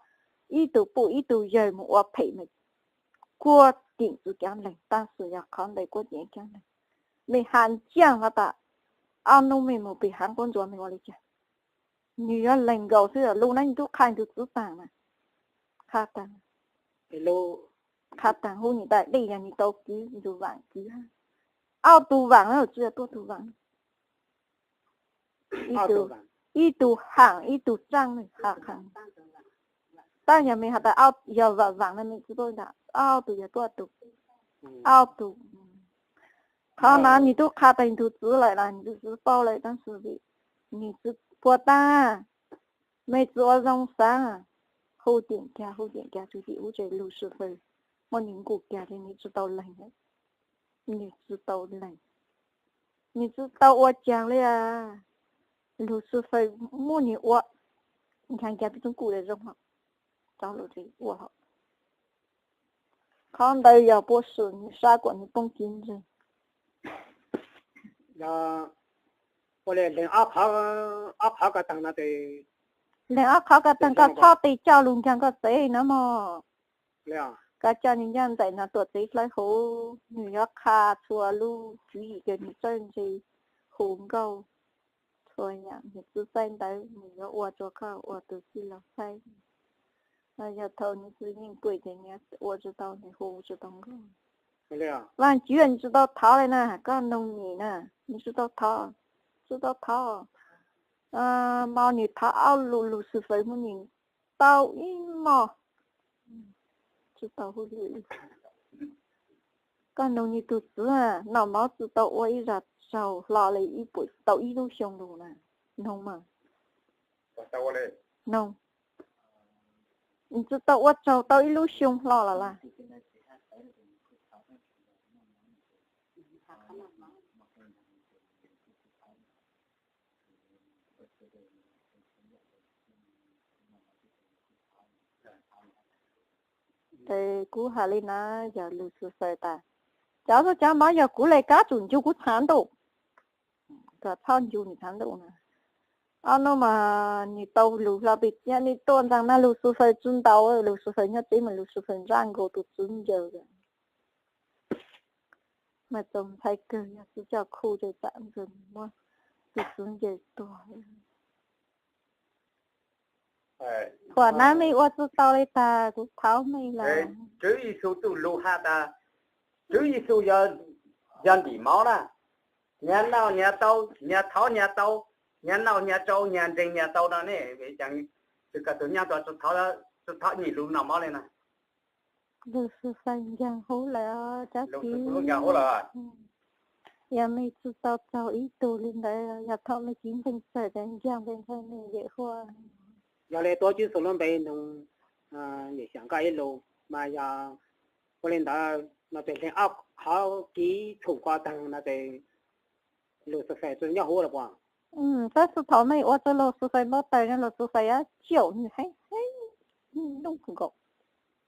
ib tug pum ib tug yawg mus ua phem mas kuaj tim txug caav lees, tab sis yog qhov ntawd kuaj tim caav lees. Mej has ntxiag has tas ob nub mej mus pem haav quab ntsuas mej ua li cas, nws yuav lees nkaus xwb. Lug na nws tub qha nws tug txwv taag na, qha taag, qha taag hu nws tas dej yog nws tau kwv nws tug vaam kwv, ob tug vaam na, tsi yog tuaj tug vaam, ib tug haam ib tug tsaaj, qha qha. Tab yog mej has tas yog vaam vaam na mej tsi paub tas ob tug yog tuaj tug, ob tug. Qhov no nws tub qha tas nws tug txwv lawm los nws tug txwv paub lawm tab sis nws tsi puag tas. Mej tsi ua zoo xaav, hu tim kag hu tim kag txug tim ub ces Lucifer muab nws nkuj kag ces nws tsi tau lees, nws tsi tau lees, nws tsi tau ua caag li. Lucifer muab nws ua nkag kag peb tug nkuj zoo hab, rov lug ua hab. Qhov ntawd yog puab swm nws sab kuas nws poob kev ntseeg. Ua li lees ob qhov ko taag no tes, lees ob qhov ko taag koj txhob tes coj lug nkaag koj tsev na mog. Koj coj nws ncaaj nraim no tuam tsev dlawb huv, nws yuav qha txhua lub tswv yim kws nws txawj ntse, hu nkauj, txhua yaam nws txwv txaij ntawv nws yuav ua rua koj ua tug txwj laug txaij. Yog thaum nws txwv yeej kuam ces nws ua tsi tau, nws hu tsi tau nkauj. Vaajtswv nws tsi tau thov li na, koj noog nws na, nws tsi tau thov, tsi tau thov. Mo nws thov ob lus, Lucifer muab nws tau ib mos, tsi tau hu li. Koj noog nws tug txwv, noj mov tsi tau ua ib zag tsaug hlo li ib puas tau ib lub xyoo lug na, noog mas, noog, tsi tau ua tsaug tau ib lub xyoo hlo los lawm. Ces kuv has li na, yog Lucifer tas, cov, cov mov yog kuv le, koj tsum ncu kuv tshav ntuj, koj txhob ncu nws tshav ntuj na. Ob nub mas nws tau lus hlo pem tsev, nws tuaj ntxaa na Lucifer tsi ntaus, Lucifer nyob tsev mas Lucifer ntsaj nkaus tus txwv ncaws. Mas txaus ntshai kawg, yog tsi coj khu ces tsam ntshe muab tus txwv ncaws tuag. Huam nab mej ua tsi tau li tag, kuv thov mej lawm. Tswv Yexus txuj lug has tas, Tswv Yexus yog ntim mov na, nyias noj nyias tau, nyias thov nyias tau, nyias noj nyias tsau, nyias ntseeg nyias tau no ne, tsi kawm tug nyaab tua tsi thov nyem lug noj mov li na. Lucifer ncaag huv lawm, cov txiv, yog mej tsi tau txaug ib tug li ntawd, yog thaum mej txiv ntseeg txawm tas ncaag npe ntshe mej yawm huaj. Yog li tuav Tswv Yexus lub npe noog, yawm xyaam koj ib lus mas yog ua li ntawd no ces leeg ob qhov kiv tshum ko taag no ces Lucifer tsi nyob huv lawm puas? Tab sis thaum mej ua rua Lucifer npau taws no Lucifer yuav caum nws heev heev, nws nooj nkaus,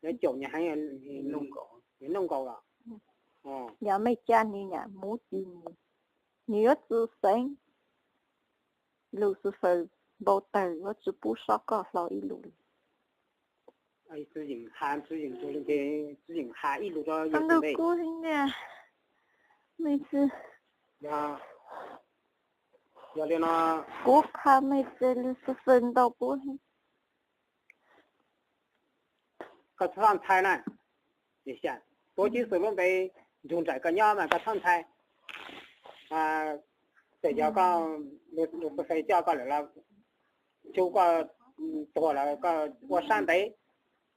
yuav caum nws heev, nws nooj nkaus los. Yog mej ca nws nyam muv tsis mus, nws yuav txwv xeev. Lucifer npau taws yuav tsi pub sob koj hlo ib lus li. Tsi yeem has, tsi yeem has ib lus rau yawm xyaam kub, mej tsi, yog li no kuv qha mej txev Lucifer ntau kub. Koj txhob ntshai na, tuav Tswv Yexus lub npe nrug nraim koj nyob mas koj txhob ntshai. Txawm yog koj, Lucifer coj koj lawm los tsuj koj tuag lawm koj ua sab ntev,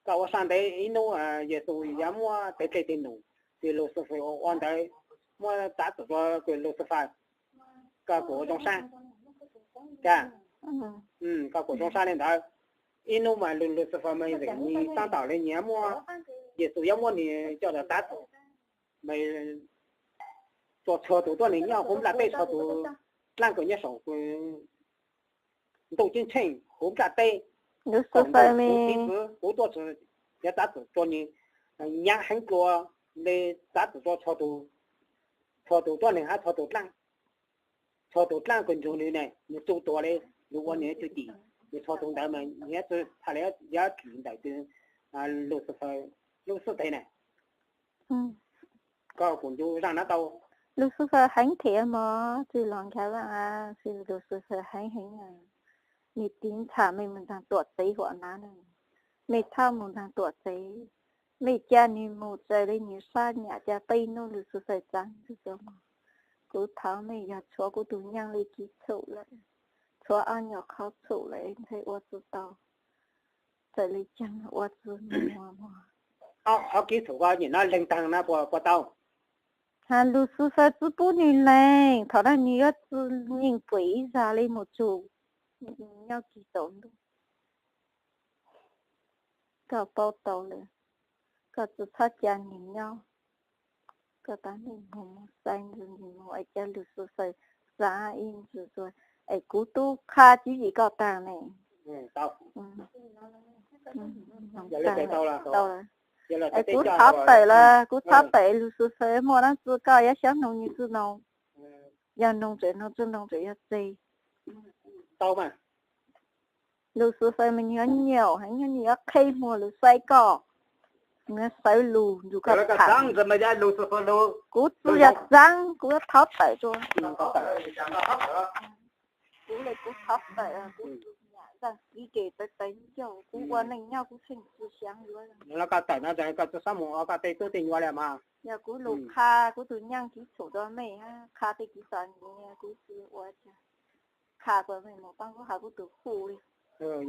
koj ua sab ntev ib hnub Yexus yuav muab teg dlej teg num, ces Lucifer ua ntawd muab txav txim rua kws Lucifer, koj kuam zoo sab, koj kuam zoo sab li ntawd. Ib hnub mas Lucifer mas nws tab tom li nyias muab, Yexus yuav muab nws coj los txav txim, mas txhua txhua tus tuab neeg nyob huv nplaj teb, txhua tus dlaab kws nyob saum kws ntuj ceeb tsheej huv nplaj teb, Lucifer, kuv tuaj txog, yog txav txim rua nws, nyab heev dlua le, txav txim rua txhua tus tuab neeg hab txhua tus dlaab, txhua tus dlaab kws nrug nws ne, nws txuj tuag le, nws ua nws cwj tim, nws txhua tus ntawd mas nws yuav txwv txhaj le yuav txwv ntawm tus Lucifer lub xub teg ne. Koj kuv ncu zaaj nab tau. Lucifer heev thiab mog, tsis los nkag vaj, Lucifer heev heev. Mej tiv ntxhais mej mus ntaag tuam tsev huam nab, mej txhob mus ntaag tuam tsev, mej ca nws mus txawm le nws sab nyam ca peb nub Lucifer txav nws tuaj mog. Kuv thov mej yog tshuav kuv tug nyaab le kiv txhum lawm, tshuav ob nyuag qhov txhum lawm ntshai ua tsi tau, txawm le caag ua tsi muaj mog. Qhov kiv txhum koj nyam no leeg taag na puas tau? Has Lucifer tsi pub nws leeg, thaum no nws yuav tsi nyeem pum ib zag le mus tsug nyob kis tsaus ntuj. Koj paub tau lawm, koj tsi txhob ca nws nyob. Koj tab mej mus mus xaiv ntxiv nws mus es ca Lucifer xav ib ntsis, es kuv tub qha tswv yim koj taag ne. Es kuv thov tawm lawm, kuv thov tawm Lucifer muaj dlaab tsi koj yuav xyov noog nws tsi noog, yog noog tseem noog, tsi noog tseem yog tseg. Lucifer mas nws yuav nyaum heev, nws yuav qheb muag lug saib koj, nws yuav sawv lug nrug koj tham. Kuv tsi yog txav, kuv yuav thov tawm rua. Kuv le kuv thov tawm, kuv tsi nyam zaaj kiv ke tawv tawv ncauj, kuv ua neej nyob kuv tsheej tsi xyaav yuav. Koj tawm no koj tsi xob mus ua koj tej tub tej nyuam le mas. Yog kuv lug qha kuv tug nyaab kiv txhum rua mej, qha tej kiv txom nyem kuv tsi ua, qha kuas mej mus paab kuv has kuv tug khuj le.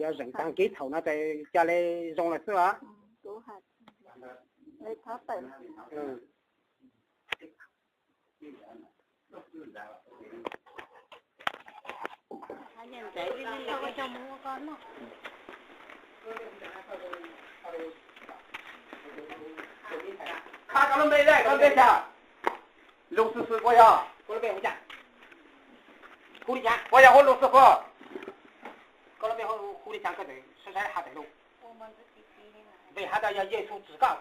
Yog zeem taag kiv txhum no ces ca le zoo lawm xwb os. Qha koj lub npe, koj lub npe cas? Lucifer puas yog? Koj lub npe hu cas? Hu li cas? Puas yog hu Lucifer? Koj lub npe hu li cas koj tseem saib saib has tawm lug? Npe has tas yog Yexus tsim koj,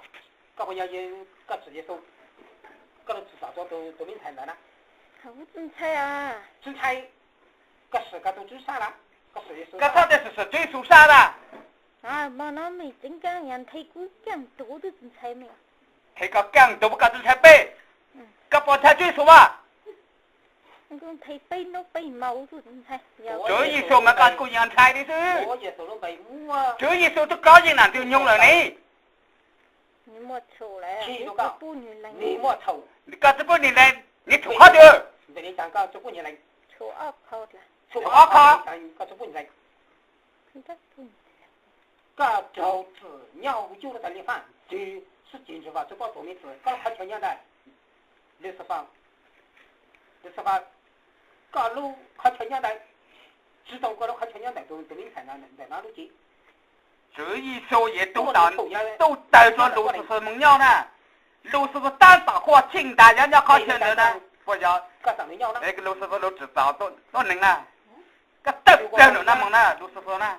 koj puas yog Ye-, koj tsim Yexus? Koj lug tsim tom tus, tus me ntxhais ntawd na? Tsis ntshai, koj sim koj tus Tswv sab lawm, koj sim Yexus. Koj txhob teb sim sim Tswv Yexus sab lawm. Hmo no mej tseem kaaj yog nthe kuv kaaj ntug twb tsis ntshai mej. Nthe koj kaaj ntug koj tsis ntshai peb. Koj puas ntshai Tswv Yexus mas? Kuv nthe peb hnub peb hmo kuv tsis ntshai. Tswv Yexus mas koj kuj yog ntshai li xwb. Tswv Yexus twb kov yeej nam ntxwg nyoog lawm ne. Koj tsis pub nws lees, nws txhum qhov twg? Txhum ob qho. Koj raug txim nyob huv cub lub tas li faj ntxwv, sib ceg ntxwg vam txug koj tus me txwv, koj lub qhov chaw nyob ntawd, Lucifer, Lucifer, koj lub qhov chaw nyob ntawd, tsis tau koj lub qhov chaw nyob ntawm tus, tus me ntxhais ntawm no lub cev. Tswv Yexus yeej tub tawg rua Lucifer moog nyob na. Lucifer tab tom quaj tsheej ntas nyob qhov chaw ntawd na. Puas yog? Lucifer lub tsim txom tuab neeg na. Koj tawg plawg nram no moog na Lucifer na.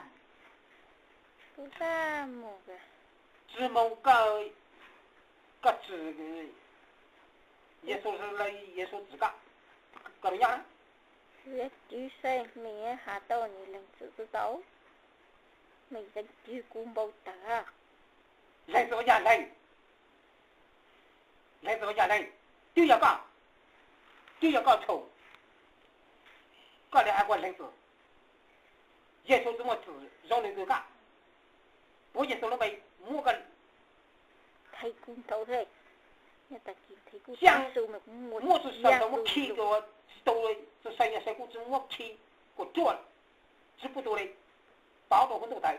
Tsis moog koj, koj tsim Yexus, Yexus tsim koj, koj nyob na. Yuav twv saib mej has tau nws lees txim tsis tau, mej lees twg kuv npau taws. Lees txim yog lees, lees txim yog lees, twb yog koj, twb yog koj txhum, koj le has koj lees txim. Yexus tsis muaj txim zoo le koj, puab Yexus lub npe muab koj thaiv kuv ntau thiab. Muab tsis saw muab khi, tsis tau tsis saw, yog saw kuj tsis muab khi kuas ruaj, tsis pub tu li, pov rau huv ntuj tawm,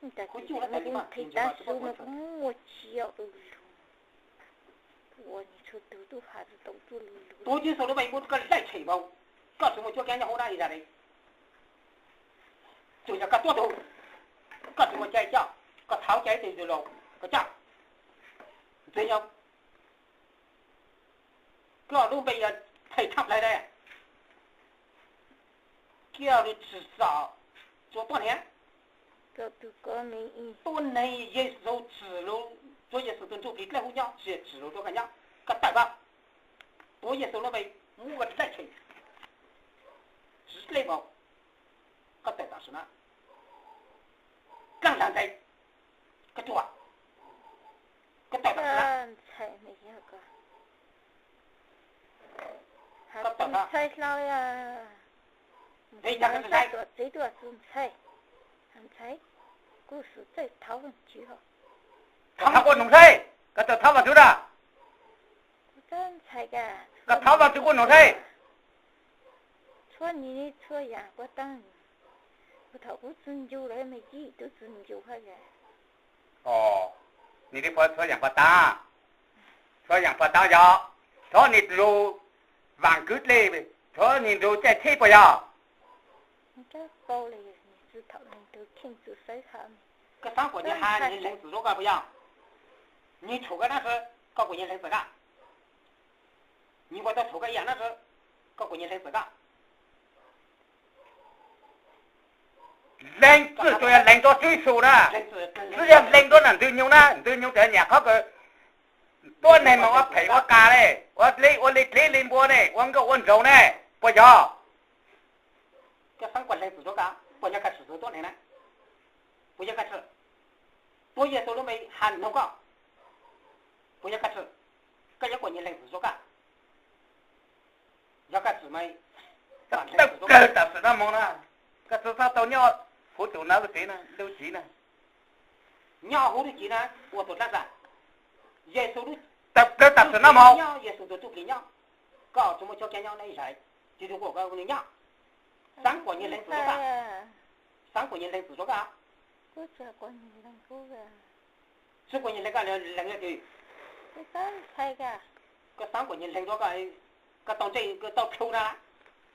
huv cub lub tas li mas. Puab Yexus lub npe muab koj laij tshem npaum, koj tsis muaj cuab kav nyob huv dab li zag li. Tsuas yog koj tuab tug, koj tsis muaj cai coj, koj txhaum cai tes ntxwg laus koj coj. Ntxwg nyoog, koj lub npe yog thej thab plawg dab, koj lub tsim txom, Tua tuab neeg, tuab neeg Yexus tsim lug, Tswv Yexus tus ntsuj plig dlej hub nyob, tsim lug rua koj nyob, koj tawm pab. Tuav Yexus lub npe muab dlej tshem, tsis dlej npaum, koj tawm tam sim na. Dlaab ntawd, koj tuag, koj tawm tam sim na. Ntxhais hlo, ntxhais hlo, tuam txiv tuaj txug ntxhais, ntxhais, kuv xub txawj thov Vaajtswv. Thov kuv nug ntxhais, koj txawj thov Vaajtswv na. Ntxhais, koj thov Vaajtswv kuv nug ntxhais. Txhua nub txhua yaam puag taag, thaum kuv tsi ncu lawm mas yim tub tsi ncu hab. Nws li puag txhua yaam puag taag, txhua yaam puag taag yog, txhua nub lug vaam kwv dlej, txhua nub lug caij tsheb puas yog? Koj xaav kuas nwg has nwg leeg txim rua koj puas yog? Nwg tshum koj nab, koj kuas nwg leeg txim koj? Nwg puas tau tshum koj ib yaam nab, koj kuas nwg leeg txim koj? Leeg txwj tsuas yog leeg rua Tswv Yexus na, tsi yog leeg rua nam ntxwg nyoog na. Ntxwg nyoog tas nyam qhov kws tuab neeg mas ua phem ua qas le, ua dleb ua dleb li npua ne, ua nkauj ua nraug ne, puas yog? Koj xaav kuas leeg txim rua koj, puas yog koj tshum txug tuab neeg na? Puas yog koj tshum? Tuav Yexus lub npe has nug koj, puas yog koj tshum? Koj yuav kuas nwg leeg txim rua koj? Yog koj tshum mas, tawm plawg tam sim no moog na, koj tsi txhob tau nyob huv tus nab lub tsev na, lub tsev na. Nyob huv lub tsev na, ua tus dlaab tsi? Yexus lub, tawm plawg tam sim no moog. Yexus tus ntsuj plig nyob, koj tsi muaj cuab kav nyob ib zag, tsi tug kuas koj nyob. Xaav kuas nwg leeg txim rua koj, xaav kuas nwg leeg txim rua koj. Tsi kuas nwg leeg koj, leeg, koj xaav kuas nwg leeg rua koj, koj tau ntse, koj tau plhu na,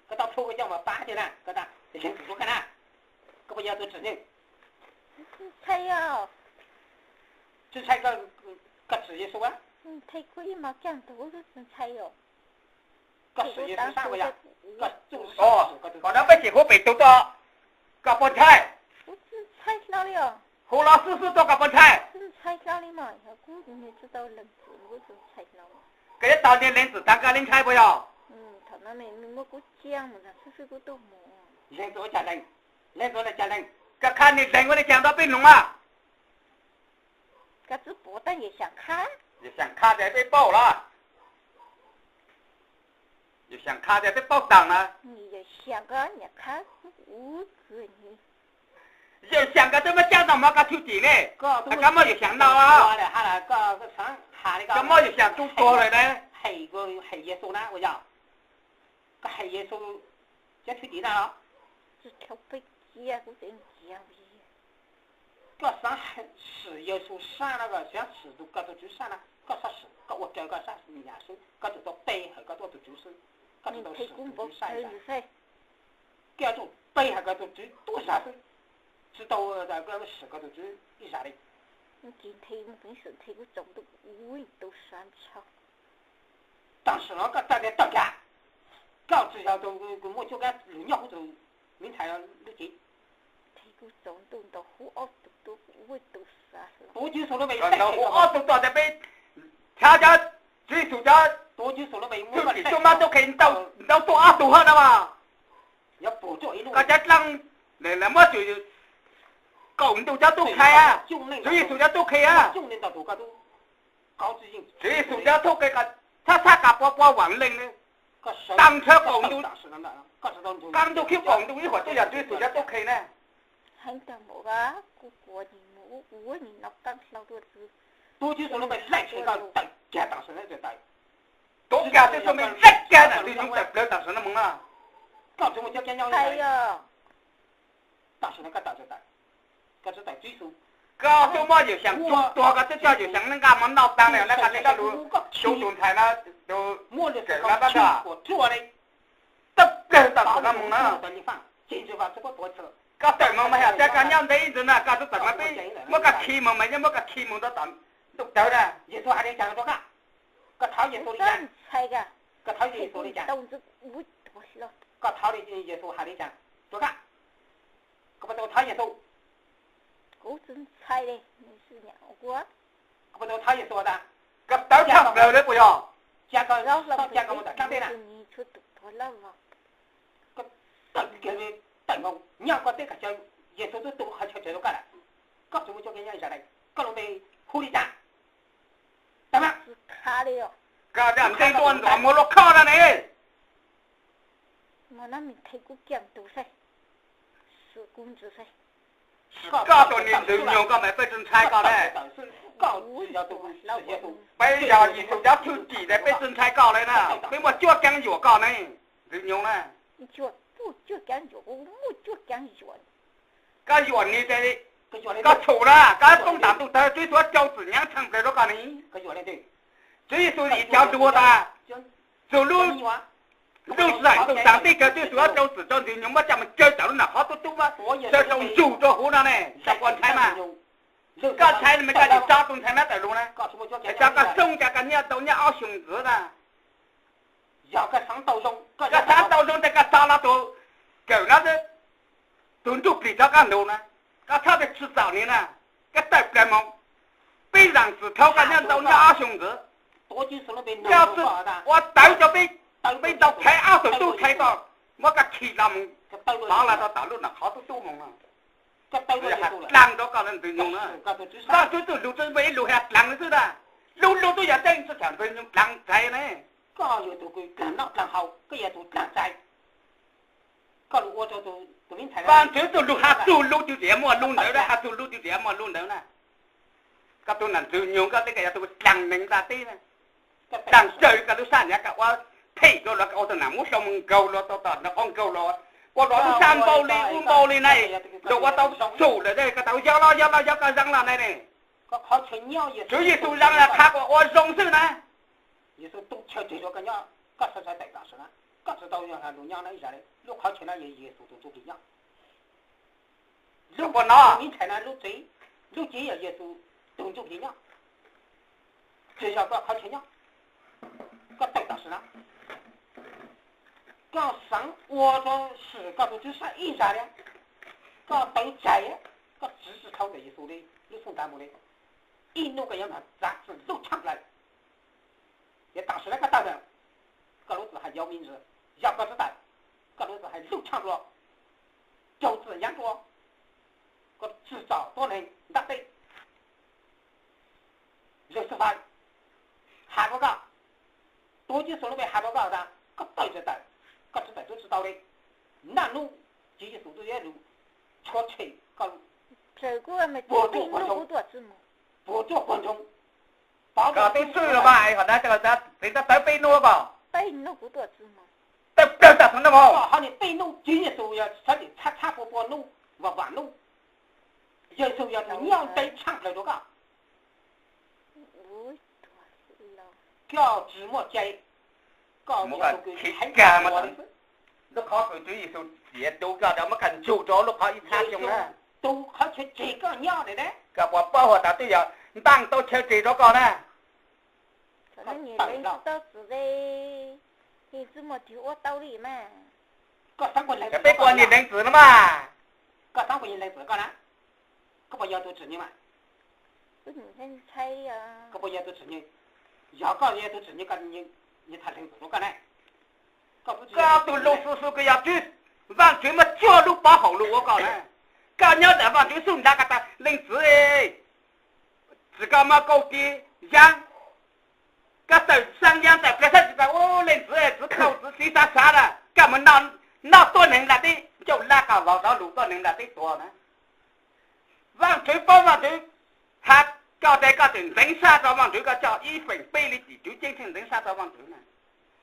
koj tau plhu koj coj mas pab tiag na, koj leeg txim rua koj na. Koj puas yog tus tsim nyog? Tsi ntshai, koj tsim Yexus, koj tsim Yexus sab puas yog? Koj tsim Yexus sab puas yog? Kom nab peb tsim huv pem tug tuaj, koj puas ntshai? Huv los xwb xwb tuaj koj puas ntshai? Koj yuav tau nwg leeg txim taag koj le ntshai puas yog? Leeg txim ua cas leeg, leeg txim ua cas leeg, koj qha nwg leeg ua le caag nrog peb noog mas. Koj tsi pum tab yawm xyaam qha, yawm xyaam qha tas peb paub los? Yawm xyaam qha tas peb paub taag na. Yawm xyaam koj nyam qha, yawm xyaam koj twb muab caab noj mov koj thwj tim ne, koj muab yawm xyaam noj, koj muab yawm xyaam tub tuag lawm na. Koj hais Yexus cov thwj tim na los? Koj xaav sim Yexus sab no, koj xaav sim tus, koj tus Tswv sab na, koj xaav sim, koj ua raws koj sab nyam xwb, koj tsuas tau pe hawm koj tuaj tus Tswv xwb, koj tsis tau sim tus Tswv sab ib zag. Koj tsuas pe hawm koj tus Tswv tuaj zag xwb, tsis tau sim koj tus Tswv ib zag li. Tam sim no koj tawm tias tawm kag, koj tsis yog tus muaj cuab kab lug nyob huv tus me ntxhais lub cev. Tuav Tswv Yexus lub npe, huv ob tug tuaj tas peb chaw cov, Tswv Yexus cov, tuav Tswv Yexus lub npe, muab koj tsim tuaj mab tuaj qhe ntau tuaj ob tug hab na mas. Koj cov dlaab, lawv muab Tswv, kaum ntuj cov tub qhe, Tswv Yexus cov tub qhe, Tswv Yexus cov tub qhe, txhab txhab qas pua pua vaam leej, taag nrho kaum ntuj, kaum ntuj khib kaum ntuj ib huam twb yog Tswv Yexus cov tub qhe na. Tuav Tswv Yexus lub npe laij tshem koj tawm kag tam sim no, tuav kag Tswv Yexus lub npe laij kag na, Tswv Yexus tawm plawg tam sim no moog na. Tam sim no koj tawm, koj tsis tawm Tswv Yexus, koj twb muab yawm xyaam tub tuag, koj twb coj yawm xyaam nqaj mus noj taag lawm, koj le koj lug xyuv tus ntxhais no, tus kawm no tab ntag. Tawm plawg tam sim no moog na. Koj tawm moog mas yog tas koj nyob ntev ntawd na, koj tub tawm mas peb muab koj khi moog mas, yeej muab koj khi moog rau tom ntuj tawv na. Yexus has li cas rau koj? Koj thov Yexus li cas? Koj thov Yexus li cas? Koj thov Yexus has li cas rau koj? Koj thov Yexus has li cas rau koj? Koj puas tau thov Yexus? Kuv tsis ntshai li, nws tsis nyiam kuv. Koj puas tau thov Yexus tas? Koj tawv tshaj plaws li puas yog? Cas koj, cas koj mus tom dlaab teb na? Koj tawm kiag li tawm nkaus nyob koj teb koj caw Yexus tub tu qhov chaw tseg rau koj lawm. Koj tsis muaj cuab kev nyob ib zag li, koj lub npe hu li cas? Koj npe tuaj ntxuav muag luaj khob na ne. Koj tus niag ntxwg nyoog koj mas peb tsis ntshai koj ne. Peb yog Yexus cov thwj tim ne, peb tsis ntshai koj li na. Peb muaj cuab keev yuam koj ne, ntxwg nyoog na. Koj yuam nws ces koj tshum na, koj toob tam ntuj tawg Tswv Yexus rau txim nyab tshaaj plawg rau koj ne. Tswv Yexus yim cov ntuag tas, txug lub lub sij hawm ntuj xaam teb chaws Tswv Yexus rau txim rau ntxwg nyoog muab coj mus cawv tawm lub nram qhov tub tub muab sawv rau ntsug rau huv no ne, koj puas ntshai mas? Koj ntshai mas koj tsis tso tus ntxhais nab tawm lug na, es tso koj xoob cas koj nyob tau nyob ob xyoos ntxiv na. Koj xaav tau zoo tes koj tso los tus kawm no, tus ntsuj plig rov qab nug na, koj txhob tsis txaus nws na, koj tawm plaws mus. Peb zaam txim thov koj nyob tau nyob ob xyoos ntxiv, koj tsi ua tawv rau peb, peb tau thaiv ob tug tub thaiv tau, muab koj khi los mus, tov los rau tom lub nram qhov tub tub mus no. Has dlaag rau koj ntxwg nyoog na. Koj tub txuj lug tub npe ib lug has dlaag xwb na, lug lug tub yog tseeb tsis txawm ntxwg nyoog dlaag ntxhais ne. Koj yog tus kws dlaag noj dlaag haus, koj yog tus dlaag ntxhais. Koj lug ua rau tus, Vaajtswv txuj lug has txug lug twg tias muaj lug ntawd na, has txug lug twg tias muaj lug ntawd na. Koj tug nam ntxwg nyoog koj teb koj yog tus dlaag neeg nta teb na. Dlaag tsawg koj lub sab nyiav koj ua phem rau luag, koj ua tug nam muab xyoo mus nkaug luag tau tom nraub qaum nkaug luag, ua luag lub sab npaum li ub npaum li na, luag ua tau txhum lawm koj tau yog los yog los yog koj zoo los na ne. Tswv Yexus zoo los qha kom ua zoo xwb na. Yexus tu chaw tseg rau koj nyob, koj sawv tawm tam sim na, koj tsis tau yog lug nyob no ib zag li. Lub qhov chaw no yog Yexus tus ntsuj plig nyob. Lub, puas no, ib ntshai no lub tsev, lub tsev yog Yexus tus ntsuj plig nyob. Tsis yog koj qhov chaw nyob, koj tawm tam sim na. Koj xaav ua rau swm koj tus tswv sab ib zag li, koj tawv tseg, koj tsiv tsis dhau ntawm Yexus li lub xub ntiag mus li. Ib nub koj yuav txav txim lub tshaaj plawg. Yog tam sim no koj tawm lawm, koj lub txim has yov me ntsis, yog koj tsis tawm, koj lub txim has lub tshaaj dlua, raug txim nyab dlua, koj tsim txom tuab neeg ntaaj teb. Yexus has rau koj, tus Tswv Yexus lub npe has rau koj tas koj tawm tsis tawm, koj tsis tawm twb tsis tau li. Naj nub Tswv Yexus tuaj yuav lug tshua tshem koj puas tsuaj puas ntsoog, puas tsuaj puas ntsoog. Koj twb swb los mas, ho na, tsev tawv peb nub ko, tawv plawg tam sim no mas. Ho niam peb nub Tswv Yexus yog sawv daws txhab txhab pua pua nub, vam vam nub, Yexus yog tus nyob ntev tshaaj plawg rau koj. Koj tsis muaj cai, koj mus koj kag mas, lub qhov kws Tswv Yexus txiav tus koj rau muab koj ntsug rau lub qhov ib thab xyoo na. Tus qhov chaw tseg koj nyob ne, koj puas paub has tas twb yog ntaaj tau chaw tseg rau koj na. Peb ua niag leej txiv no mas, koj xaav ua niag leej txiv koj na, koj puas yog tus tsim nyog mas? Koj puas yog tus tsim nyog? Yog koj yog tus tsim nyog, koj tham leej txiv rau koj na. Koj tus lus xwb xwb kws yog Tswv, Vaajtswv muab cuaj lub pov haum lug ua koj na. Koj nyob ntawm Vaajtswv xub ntiag koj tas leej txiv, tsis koj muaj kauj ci yaab, koj tawm xaa yaab tawm plawg sab tsis tas ua leej txiv, txiv kauj txiv txiv xav xav na, koj mus noj tuab neeg nplaj teb, ncauj laj koj los zov lug tuab neeg nplaj teb tuag na. Vaajtswv paub, Vaajtswv has koj tes koj tseem ntxeev sab rau Vaajtswv, koj coj ib feem peb li tim tswv ceeb tsheej ntxeev sab rau Vaajtswv na.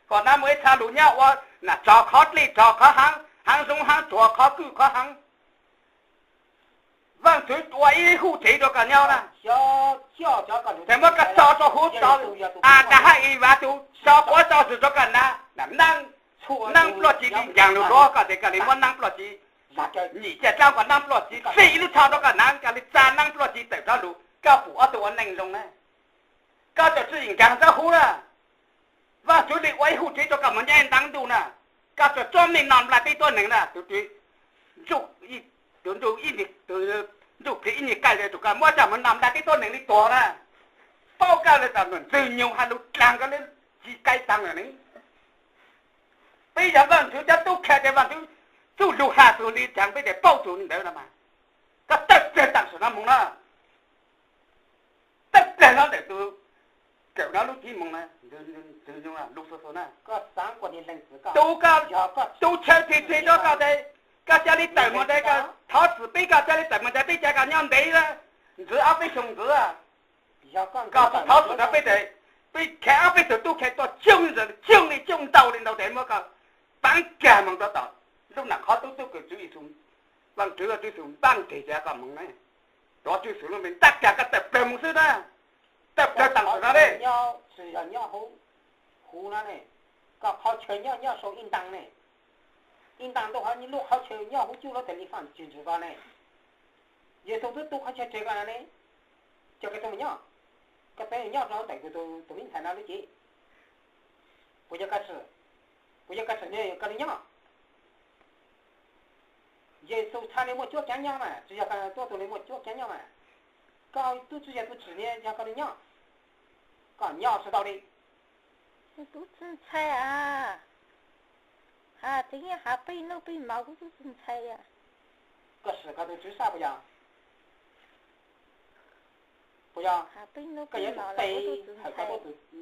Kom nab muaj ib txha lug nyob ua nam rog qhov dlej rog qhov haav, haav zoov haav tsuag qhov kwj qhov haav. Vaajtswv ua ib huj tsev rau koj nyob na. Tseem muab koj tso rau huv tod, Adas hab Evas tus tso quav tso zug rau koj na, naab, naab ploj ci li nkaag lug luag koj tes koj li muab naab ploj ci, nyim ca dlaab koj naab ploj ci xij ib lub tsho rau koj naab, koj li tsa naab ploj ci tawm rov lug, koj pum ob tug ua neej zoo na. Koj txawm tsi nkaag nrab huv na, Vaajtswv li ua ib huj tsev rau koj moog nyob ib ntaab ntuj na. Koj txawm tsob mej noj nplaj teb tuab neeg na, tus twg ntsuj ib tus ntuj ib, tus ntuj plig ib nyuag kaij tus koj muab coj mus noj nplai peb tuab neeg li tuag na. Paub koj li tas ntxwg nyoog hais lus dlaag koj li tsis kaij taag lawm ne. Peb yog Vaajtswv cov tub kha ces Vaajtswv txuj lug has txug li caag peb ces paub txug li ntawd no mas. Koj tawm plawg taam sim no moog na. Tawm plawg no ntawm tus kawm no lub txiv moog na, ntxwg nyoog Lucifer na. Tus koj, tus chaw thim thim rua koj tes, koj ca le tawm moog tes, koj thov txim peb, koj ca le tawm moog tes peb ca koj nyob ntev na, ntxiv ob peb xyoos ntxiv. Koj tsis thov txim rua peb tes, peb kheev ob peb tug tub kheev tuaj coob li, coob li coob ntau li ntau tes muab koj paav kag moog rua tom lub nam qhov tub tub kws Tswv Yexus, Vaajtswv, Tswv Yexus npaab nteg ca koj moog na. Tuav Tswv Yexus lub npe ntab kag koj tawm plawg moog xwb na. Tawm plawg taam sim no le. Tsis yog nyob huv, huv no ne, koj qhov chaw nyob nyob sau ib ntaag ne, ib ntaag ntuj hov lub qhov chaw nyob huv cub lub tes li faj tsis ntswg koj ne. Yexus twb tu qhov chaw tseg koj no ne, coj koj tuaj mus nyob, koj peb nyob rau ntawm kuv tus me ntxhais no lub cev. Puas yog koj tsi, puas yog koj tsim nyog koj li nyob? Yexus txhaj li muaj cuab kaav nyob mas, tsis yog koj tuab tug li muaj cuab kaav nyob mas. Koj tub tsi yog tub tsim nyog yog koj li nyob, koj nyob tsis tau li. Tub tsi ntshai a, ha tseeb yog ha peb nub peb hmo kuv tub tsi ntshai a. Koj sim koj tus tswv sab puas yog? Puas yog? Koj yuav tsum pe hawm koj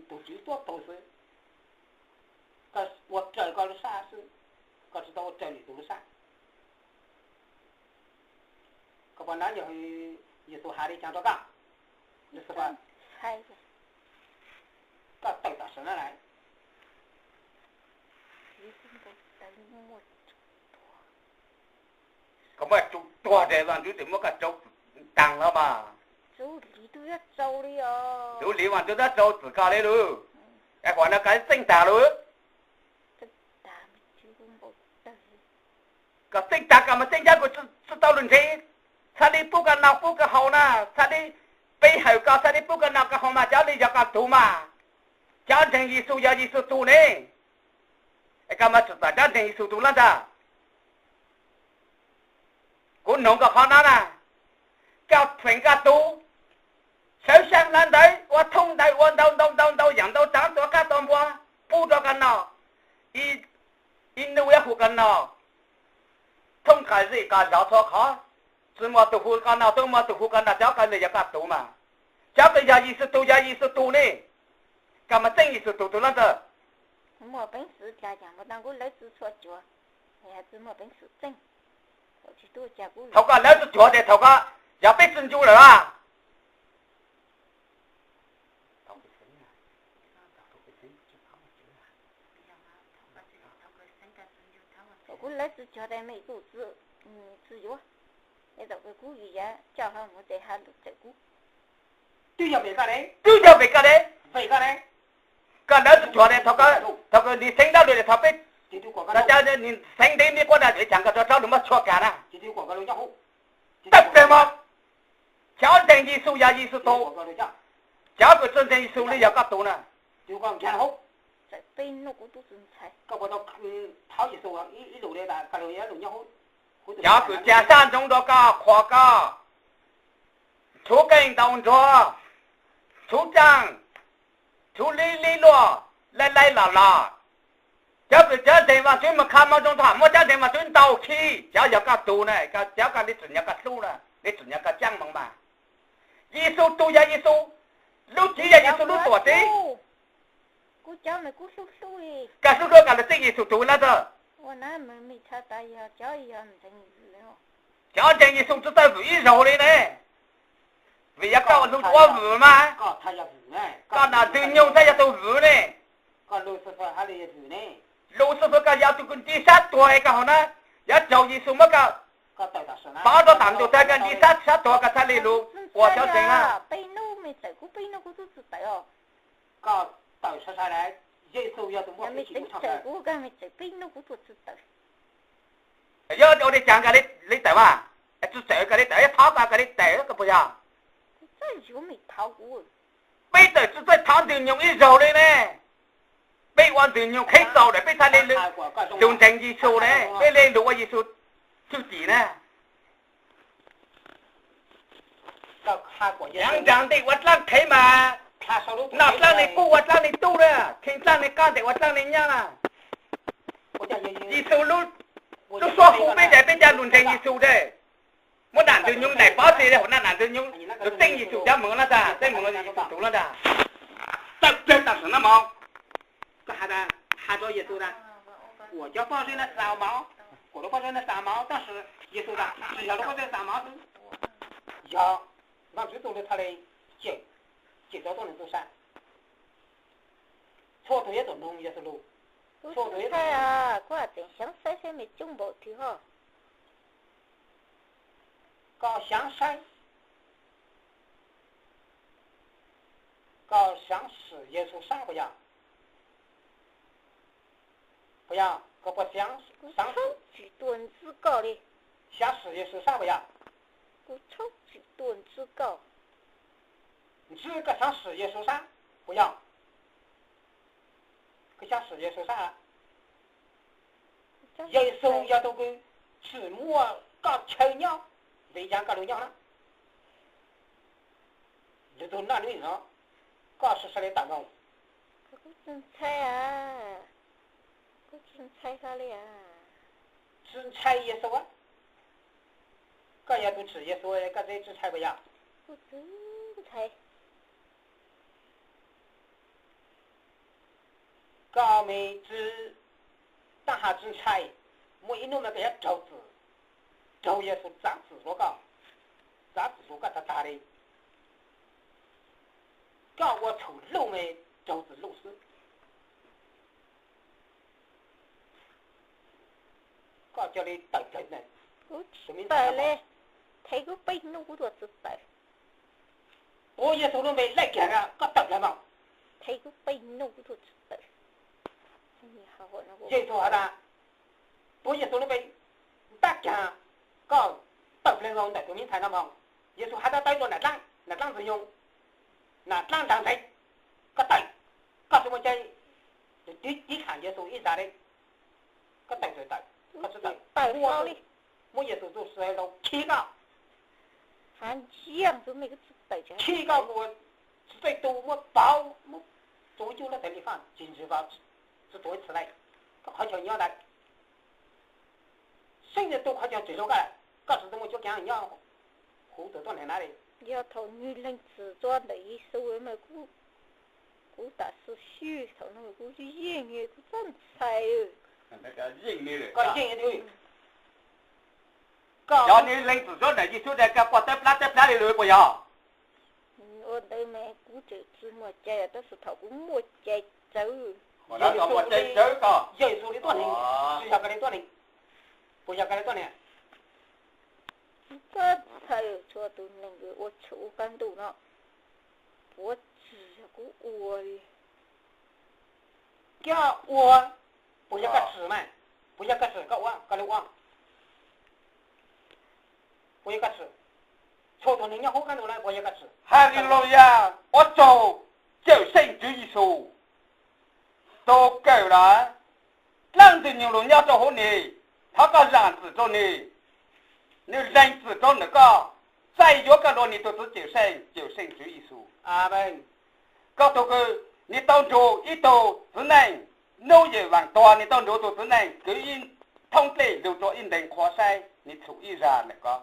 tus tswv tuab tug xwb. Koj ua raws koj lub sab xwb, koj tsis tau ua raws lwm tus lub sab. Koj puas nov yog Yexus has li cas rau koj? Koj tawm tam sim no lawm. Koj muab tsuj tuag tes Vaajtswv tseem muab koj rau taag los mas. Txuj li Vaajtswv twb rau txim koj li lawm. Es huam no koj txeej tag lawm. Koj txeej tag koj mas txeej cov kws tsi tau lug nrhiav, txhaj li pub koj noj pub koj haus na, txhaj li pe hawm koj, txhaj li pub koj noj koj haus mas cov li yog koj tug mas. Cov ntseeg Yexus yog Yexus tug ne. Es koj mas tsim txom cov ntseeg Yexus tug lawm ntag. Kuv noog koj qhov no na, koj feem koj tug, sawv seeb hlawv ntawv ua thoob ntawd ua ntau ntau ntau ntau yaam ntau tsaav tua qaab tua npua pub rua koj noj, ib nub yuav hu koj noj, thoob qas zej qas zos txhua qhov, tsi muaj tug hu koj noj, tub muaj tug hu koj noj, cov kws li yog koj tug mas. Cov kws yog Yexus tug yog Yexus tug ne. Koj mas txeej Yexus tug tug lawm ntag. Muaj peev xwm dlaag yaam mus tau kuv lawv tsi txhua cuag, tsi muaj peev xwm txeej. Thaum koj lawv tsi cuag tes thaum koj yog peb tsi ncu lawm as. Thaum kuv lawv tsi cuag tes mej kuj tsi yuav, es thaum kws kuv vim yav coj ho mus tes ha lug txawm kuv. Twb yog vim koj ne, twb yog vim koj ne, vim koj ne. Koj lawv tsi cuag tes thaum kws nim xeev dab lug tes thaum peb, cov nim xeev ntev nib quab daj vim caag koj rov rov lug muab tshuaj kag na. Tawm plawg mog. Cov ntseeg Yexus yog Yexus tug, cov kws tsi ntseeg Yexus li yog koj tug na. Cov kws ca sab ntsoov rua koj, qhuas koj, txhub keej ntaus nruag, txhub caaj, txhub lib lib luaj, laij laij los los. Cov kws cov ntseeg Vaajtswv mus kha mo zoo txog muab cov ntseeg Vaajtswv ntaus khib, cov yog koj tug na, cov koj li tsim nyog koj hlub na, li tsim nyog koj caab moog mas. Yexus tug yog Yexus, lub txiv yog Yexus lub tuam txiv. Koj hlub hlub koj lug txeej Yexus tug lawm ntag. Cov ntseeg Yexus tsi txawj vwm ib zaug li ne. Vim yog koj lug ua vwm mas, koj nam ntxwg nyoog txhaj yog tug vwm ne. Lucifer koj yog tug kws nti sab tuag koj haus na, yuav raug Yexus muab koj pov rua tom ntug tag koj nti sab sab tuag koj txhaj li lug ua cov ntseeg na. Yog ua li cas koj li tawm mas, tsi txawm koj li tawm, thov koj koj li tawm koj puas yog? Peb txawm tsi txawj thov ntxwg nyoog ib zaug li ne. Peb ua ntxwg nyoog Khetos tes peb txhaj li lug ntseeg Yexus ne, peb li lug ua Yexus txuj ci na. Nraav nraag ntes ua dlaab qhev mas, noj dlaab le kuj ua dlaab le tub lawm, kheev dlaab le qaab ntes ua dlaab le nyab na. Yexus lub, lub suab hu peb tes peb ca lug ntseeg Yexus tes, muab nam ntxwg nyoog daim pov tseg hauv na, nam ntxwg nyoog lug txeeb Yexus cov moov na tas, txeeb moov Yexus tug na tas. Tawm plawg tam sim na mog. Koj has tas, has rua Yexus tas, kuv cov poj zeb na xav mov, kuv lub poj zeb na xav mov, tab sis Yexus tas tsis yog lub poj zeb xav mov xwb, yog Vaajtswv tug lug tha le cem, cem tau tuab neeg tub sab. Txhua tug yuav tsum noog Yexus lug. Kuv txhob ntshai, kuv tseem xyaav saib seb mej coob npaum twg hov. Koj xyaav saib, koj xyaav sim Yexus sab puas yog? Puas yog koj puas xyaav, xyaav sim, tsis tuaj ntxub koj li. Xyaav sim Yexus sab puas yog? Kuv txhob tsis tuaj ntxub koj. Ntxub koj xyaav sim Yexus sab puas yog? Koj xyaav sim Yexus sab. Yexus yog tug kws tsim muaj koj chaw nyob, ntev yaav koj lug nyob na. Yug tug noj nub no, koj sawv sawv le tawm moog. Kuv tsis ntshai, kuv tsis ntshai hlo li. Tsis ntshai Yexus? Koj yog tug tsim Yexus koj txeb tsis ntshai puas yog? Kuv tsis ntshai. Koj mej tsi, tab has tsi ntshai, muaj ib nub mas koj yuav raug txim, raug Yexus txav txim rua koj, txav txim rua koj tag tag li. Koj ua txhum luj mas raug txim luj xwb. Koj cia li tawm plawg neeg. Kuv tsis tawm li, thev kuv peb nub kuv tuaj tsi tawm. Puag Yexus lub npe laij kiag koj tawm plawg moog. Thev kuv peb nub kuv tuaj tsi tawm. Yexus has tas, puag Yexus lub npe ntab kiag koj tawm plawg moog ntawm tus mi ntxhais no moog. Yexus has tau tawv rua nam dlaab, nam dlaab ntxwg nyoog, nam dlaab nraag ntev, koj tawm, koj tsi muaj cai tib khaam Yexus ib zag li. Koj tawm txawm tawm, koj tsi tawm, muab Yexus txuj si hais lus khi koj, khi koj ua tsi txawj tu, muab pauv, muab tsuav cub lab tawg li faj tsis ntsig vau, tsi tsuav txhua lawm, koj qhov chaw nyob ntawd. Seeb ntawd tu qhov chaw tsis zoo koj lawm, koj tsi tau muaj cuab kav nyob huv tus tuab neeg na li. Yog thaum nwg lees txim rua ntawm Yexus mas kuv, kuv tam sim swb thaum no kuv yeej, kuv txhob ntshai. Koj yeej, koj, yog nwg lees txim rua ntawm Yexus tas koj quaj tawb plab tawb plab li lawm puas yog? Ua ntawd mas kuv tseem tsi muaj cai, tab sis thaum kuv muaj cai tsawv, Yexus li tuab neeg, tsis yog koj li tuab neeg, puas yog koj li tuab neeg? Txhob ntshai, txhua tus neeg ua tshum kaj ntug no, puav tsi yog kuv ua li. Koj ua, puas yog koj tsim mas? Puas yog koj tsim koj ua, koj li ua? Puas yog koj tsim? Txhua tus neeg nyob huv kaj ntug no puas yog koj tsim? Haleluya, ua tsaug Cawmseej Tswv Yexus. Tus kawm lawm, dlaab ntxwg nyoog lug nyob rua huv nwg, thov koj zaam txim rua nwg. Nwg lees txim rua ntawm koj, txais yuav koj lug nwg tug txiv Cawmseej, Cawmseej Tswv Yexus. Koj tug kws nwg tau nrug ib tug txiv neej, nub yawm vaam tuag nwg tau nrug tug txiv neej kwv ib thoob dlej lug rua ib ntees qhua saib nwg txhum ib zag ntawm koj.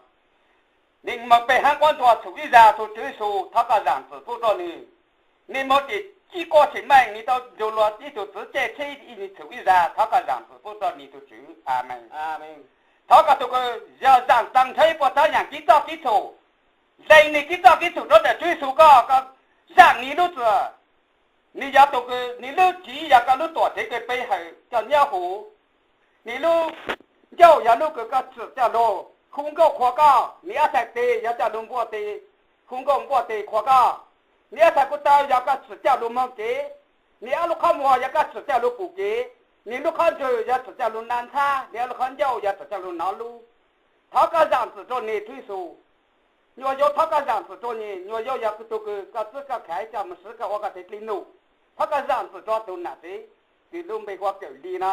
Nwg moog pe haab quab ntuag txhum ib zag, tug Tswv Yexus thov koj zaam txim pub rua nwg. Nwg moog tim cib quaj tsim meej, nwg tau nrug lug ib tug txiv caij tsheb ib nwg txhum ib zag, thov koj zaam txim pub rua nwg tug Tswv. Amees. Thov koj tug kws yog zaam txaa nrhab puag tsaab yaam kib txoj kib txhum, lees nwg kib txoj kib txhum rua ntawm Tswv Yexus koj, koj zaam nwg lub txim. Nwg yog tug kws nwg lub tsiv yog koj lub tuam tsev kws pe hawm coj nyob huv. Nwg lub ncauj yog lub kws koj tsim coj lug hu nkauj qhuas koj, nwg ob txhais tes yog coj lug npuaj tes hu nkauj npuaj tes qhuas koj. Nwg ob txhais ko taw yog koj tsim coj lug moog kev, nwg ob lub qhov muag yog koj tsim coj lug pum kev, nwg lub qhov ntswg yog tsim coj lug na ntxhab, nwg ob lub qhov ncauj yog tsim coj lug nov lub. Thov koj zaam txim rua nwg Tswv Yexus. Nyuam yaus thov koj zaam txim rua nwg, nyuam yaus yog tug kws koj txwb koj khaiv coj moog swv koj ua koj tug dlej num. Thov koj zaam txim rua tug nam txiv kws lub npe hu ua Kawm Lis na.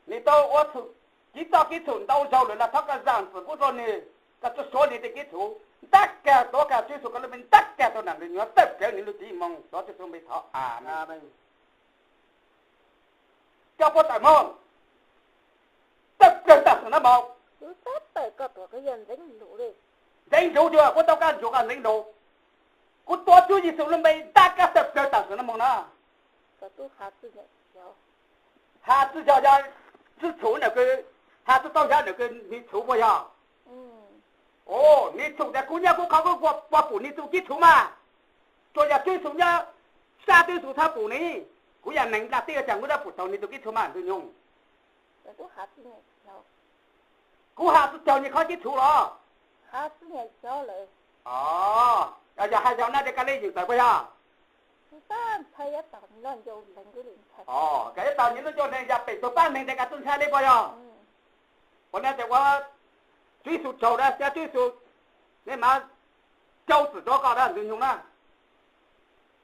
Nwg tau ua txhum, kib txoj kib txhum ntau zaug lawm los thov koj zaam txim pub rua nwg, koj txhaj suav nwg tej kib txhum. Ntab kag tuav kag Tswv Yexus koj lub npe, ntab kag tau nam ntxwg nyuam tawm plawg nws lub txiv moo, tuav Tswv Yexus lub npe thov, amees. Koj puas tawm moo? Tawm plawg tam sim no moo. Ntxeev ntsws tiag, kuv tau koj ntsws koj ntxeev ntsws. Kuv tuav Tswv Yexus lub npe ntab kag tawm plawg tam sim no moo na. Has txwv yog, yog txwv txhum na, has txwv tau yog na, nws txhum puas yog? Nws txhum tias kuv nyob kuv qhov kuv puas pum nws tus kib txhum mas? Tsuas yog Tswv Yexus nyob sab Tswv Yexus txhob pum ne. Kuv yog neeg nplaj teb ua cas kuv yuav pum tau nws tus kib txhum mas ntxwg nyoog? Kuv has txwv raug nws qhov kib txhum los? Yog hais yog na ces koj li yeej tawm puas yog? Koj ib tau nws lub ncauj neeg yog pem tus pab neeg tes koj tub ntxhais li puas yog? Ua no ces ua Tswv Yexus tsaug na, xyov Tswv Yexus nej mam rau txim rau koj na ntxwg nyoog na.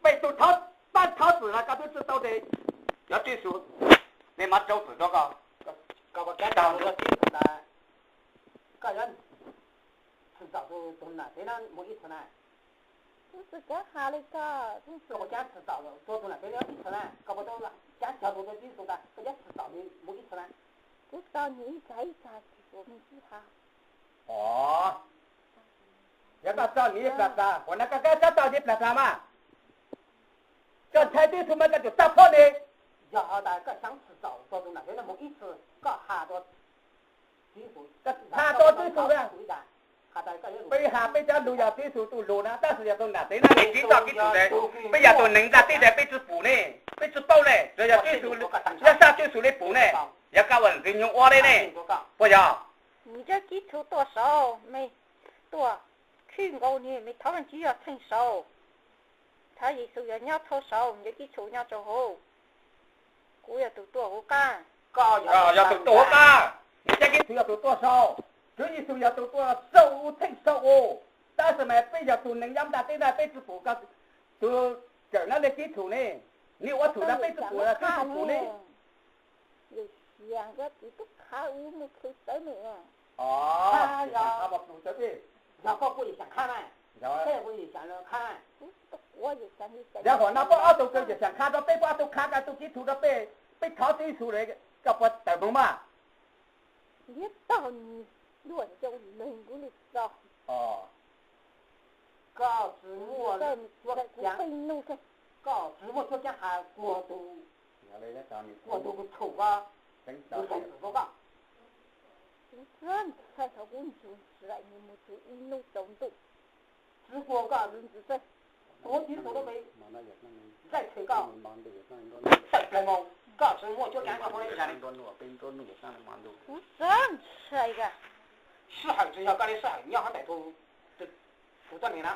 Peb tus thov, pab thov txim los koj twb tsis tau ces, xyov Tswv Yexus nej mam rau txim rau koj. Koj puas kav txim tus nam tsev na mus ib txhis na? Koj puas kav txim tus nam tsev ib txhis na? Koj puas tau kav txim tus, koj kav txim tus mus ib txhis na? Kuv tau nws ib txhis ib txhis tus me txij ha. Os, yog koj tau nws ib plag plag, ua no koj kav txim tau nws ib plag plag mas. Koj ntshai Tswv Yexus mas koj tsum tag phob ne. Yog has tas koj xyav txim txaus txog tus nam tsev no mus ib txhis, koj has rau Tswv Yexus, has rau Tswv Yexus na. Peb has peb cov lus yog Tswv Yexus tus lus na, tab sis yog tus nam tsev no nws tsis tau Tswv Yexus, peb yog tus neeg nplaj teb tes peb tsis pum ne, peb tsis paub ne, tsuas yog Tswv Yexus, yog sab Tswv Yexus li pum ne, yog koj ua ntxwg nyoog ua li ne, puas yog? Nws cov kib txhum tuaj saud, mej tuaj khwb nkaus nws, mej thov Vaajtswv yog theej saud, thov Yexus yog nyob thoob saud, nws cov kib txhum nyob rau hauv. Kuv yog tus tuaj hauv qab. Yog tus tuaj hauv qab, nws cov kib txhum yog tus tuaj saud, Tswv Yexus yog tus tuaj saud u theej saud u. Tab sis mas peb yog tus neeg nyob nplaj teb ntag peb tsis pum koj tus kawm no li kib txhum ne, nws ua txhum no peb tsis pum, peb tsis pum ne. Yawm Xyas nkawd tsis tub qha u mus plhws tawv ne. Yog koj puas Yawm Xyas qha na? Yog hom no puab ob tug kws Yawm Xyas qha rau peb, puab ob tug qha koj tus kib txhum rau peb, peb thov Tswv Yexus, koj puas tawm moog mas? Liab tog nws duaj ncauj leeg kuv li txog. Koj tsis muaj cuab, koj tsis muaj cuab kav has kuag tus, kuag tus kws txhum koj, tus leeg txhum koj. Kuv txhob ntshai thaum kuv ntsug ntshai nws mus txug ib hnub tsaus ntuj. Txwv kuag koj tus ntxwv xwb, tuav Tswv Yexus lub npe, zaj txhim koj tawm plaws moog, koj tsis muaj cuab kav koj muaj li zag li. Kuv txhob ntshai koj. Sij hawm tsis yog koj li sij hawm nyob hov ntawm tus, tus tuab neeg na.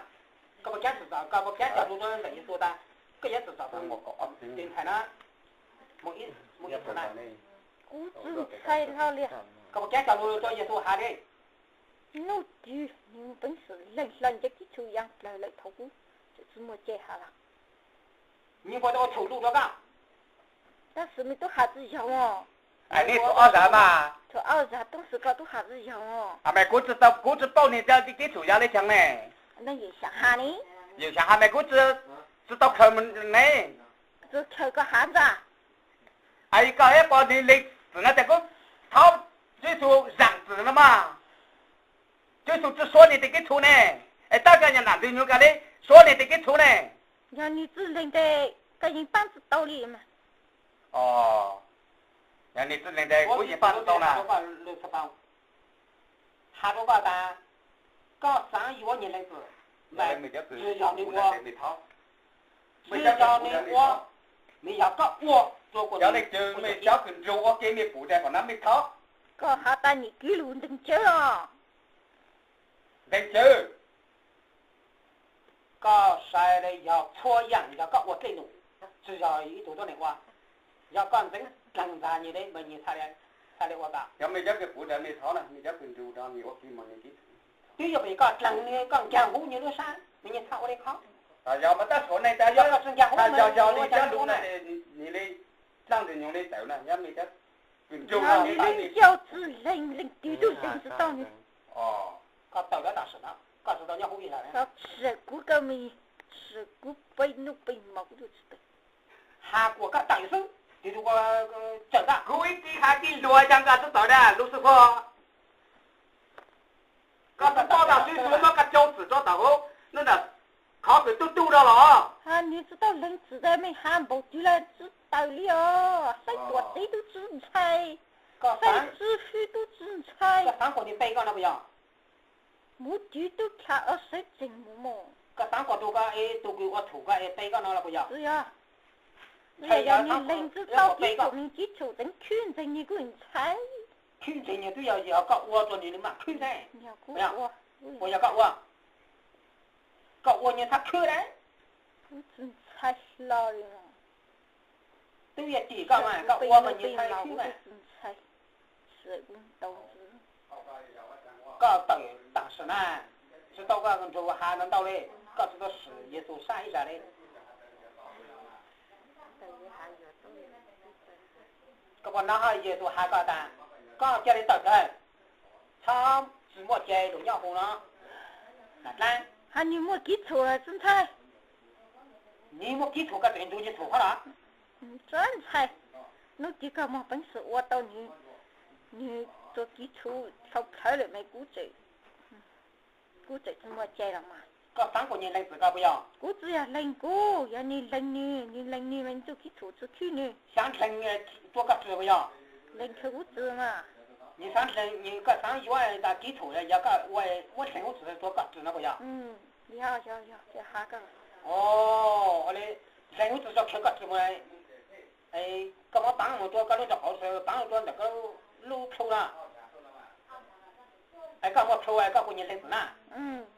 Koj puas kav txim txom, koj puas kav cog lug rau ntawm Yexus tas koj yuav txim txom tus ntxhais na? Mus ib txhis na. Kuv tsis ntshai hlo li. Koj puas kav cog lug rau Yexus has li? Hnub twg nws peev xwm leeg hlo cov kib txhum yaa plawg lawm thaum kuv tseem tsis muaj cai has lawm. Nws puas tau ua txhum lug rau koj? Tab sis mej tub has txwv yog os. Nej txhum ob zag mas. Txhum ob zag tab sis koj tub has txwv yog os. Mas kuv tsis tau, kuv tsis paub nws cov kib txhum yog li cas ne. Yawm Xyas has ne. Yawm Xyas has mas kuv tsis, tsis tau khaws ne. Tsis khaws koj has ntag. Koj ib pom nws lees txim no tas kuv thov Tswv Yexus zaam txim no mas. Tswv Yexus tsis suav nws tus kib txhum ne, es tab koj yog nam ntxwg nyoog koj li suav nws tus kib txhum ne. Yog nws tsis lees tes koj yeej paab tsis tau li mas. Yog nws tsis lees tes kuv yeej paab tsis tau na. Has rau koj tas, koj xaav yuav nyias lees txim, tsis yog nws ua, tsis yog nws ua, nws yog koj ua rua kuas leej twg mej cov kws nrug ua ke mej pum tas kom no mej thov. Koj has tas nws kib lug nteeg cawv os. Nteeg cawv. Koj sai li yog txhua yaam yog koj ua dlej num, tsis yog ib tug tuab neeg ua. Yog koj ntxeev dlaag ntxag nyias le mas nyias txhaj le ua tas. Yog mej cov kws pum tas mej thov na, mej cov kws nrug rau nyias ua ke mas nyias kib txhum. Twb yog vim koj dlaag nyias, koj nkaag huv nyias lub sab mas nyias txhaj ua le qhov. Yog mas tab sis nais tas yog, yog li cov lug na, nyias li dlaab ntawm nyoog li tawm na, yog mej cov kws nrug rau nyias le. Yog tsis lees, lees twg tub lees tsis tau nws. Koj tawm lawm tam sim no, Koj tsis tau nyob hauv Israel. Koj tseem kuv koj me, tseem kuv peb hnub peb hmo kuv twb tsis tawm. Has kuas koj tawm xwb, tus tus ko tsawm koj. Kuv ib txhij has txhij hluas cas koj twb tawm na Lucifer. Koj tsis paub tau xwb, kuv muab koj rau txim rau tom hauv ntawm qhov kws tub tub rau los. Nws tsis tau lees txim, mej has npaum twg los tsis tawm li os. Saib tuam teb tub tsis ntshai, saib tsis hwb tub tsis ntshai. Koj xaav kuas nws pe koj no puas yog? Muv twv tub dlha os, sawv tsees mus mog. Koj xaav kuas tus ko, tus kws ua txhum ko es pe koj no los puas yog? Tsis yog. Yog nws lees tsis tau kib txhum, nws kib txhum tseem khwb ntseeg nws kuj ntshai. Khwb ntseeg nws twb yog, yog koj ua rau nws, nws mam khwb ntseeg. Puas yog koj ua? Koj ua nws txhob khwb lawm. Kuv tsis ntshai hlo li. Twb yog tim koj mas, koj ua mas nws txhob khwb mas. Koj tawm tam sim na, tsis tau koj nrug has ntau ntau li, koj tsis tau sim Yexus sab ib zag li. Koj puas nov Yexus has koj tas, koj cia li tawm plaws, txhob tsis muaj cai lus nyob hauv no. Nam dlaab, has nws muaj kib txhum tsis ntshai. Nws muaj kib txhum koj tseem nrug nws txhum qhov los? Tsis ntshai. Hnub twg koj muaj peev xwm ua tau nws, nws tus kib txhum dhau plhawv lawm mas kuv tseem, kuv tseem tsis muaj cai los mas. Koj xaav kuas nws lees txim koj puas yog? Kuv tsis yog lees kuv, yog nws lees nws, nws lees nws mas nws tus kib txhum tsis khwb nws. Xaav lees tua koj txwm puas yog? Lees khwv kuv txwm mas. Nws xaav lees, nws, koj xaav yuav tas kib txhum yog koj ua, muab lees kuv txwm tua koj txwm no puas yog? Yog, yog, yog, has koj. Ua li, lees kuv txwm tso khiav koj txwm mus, koj muab paab mus rua koj lub nraub qaum, paab mus rua ntawm koj lub plhu na. Es koj muaj plhu es koj kuas nws lees txim na.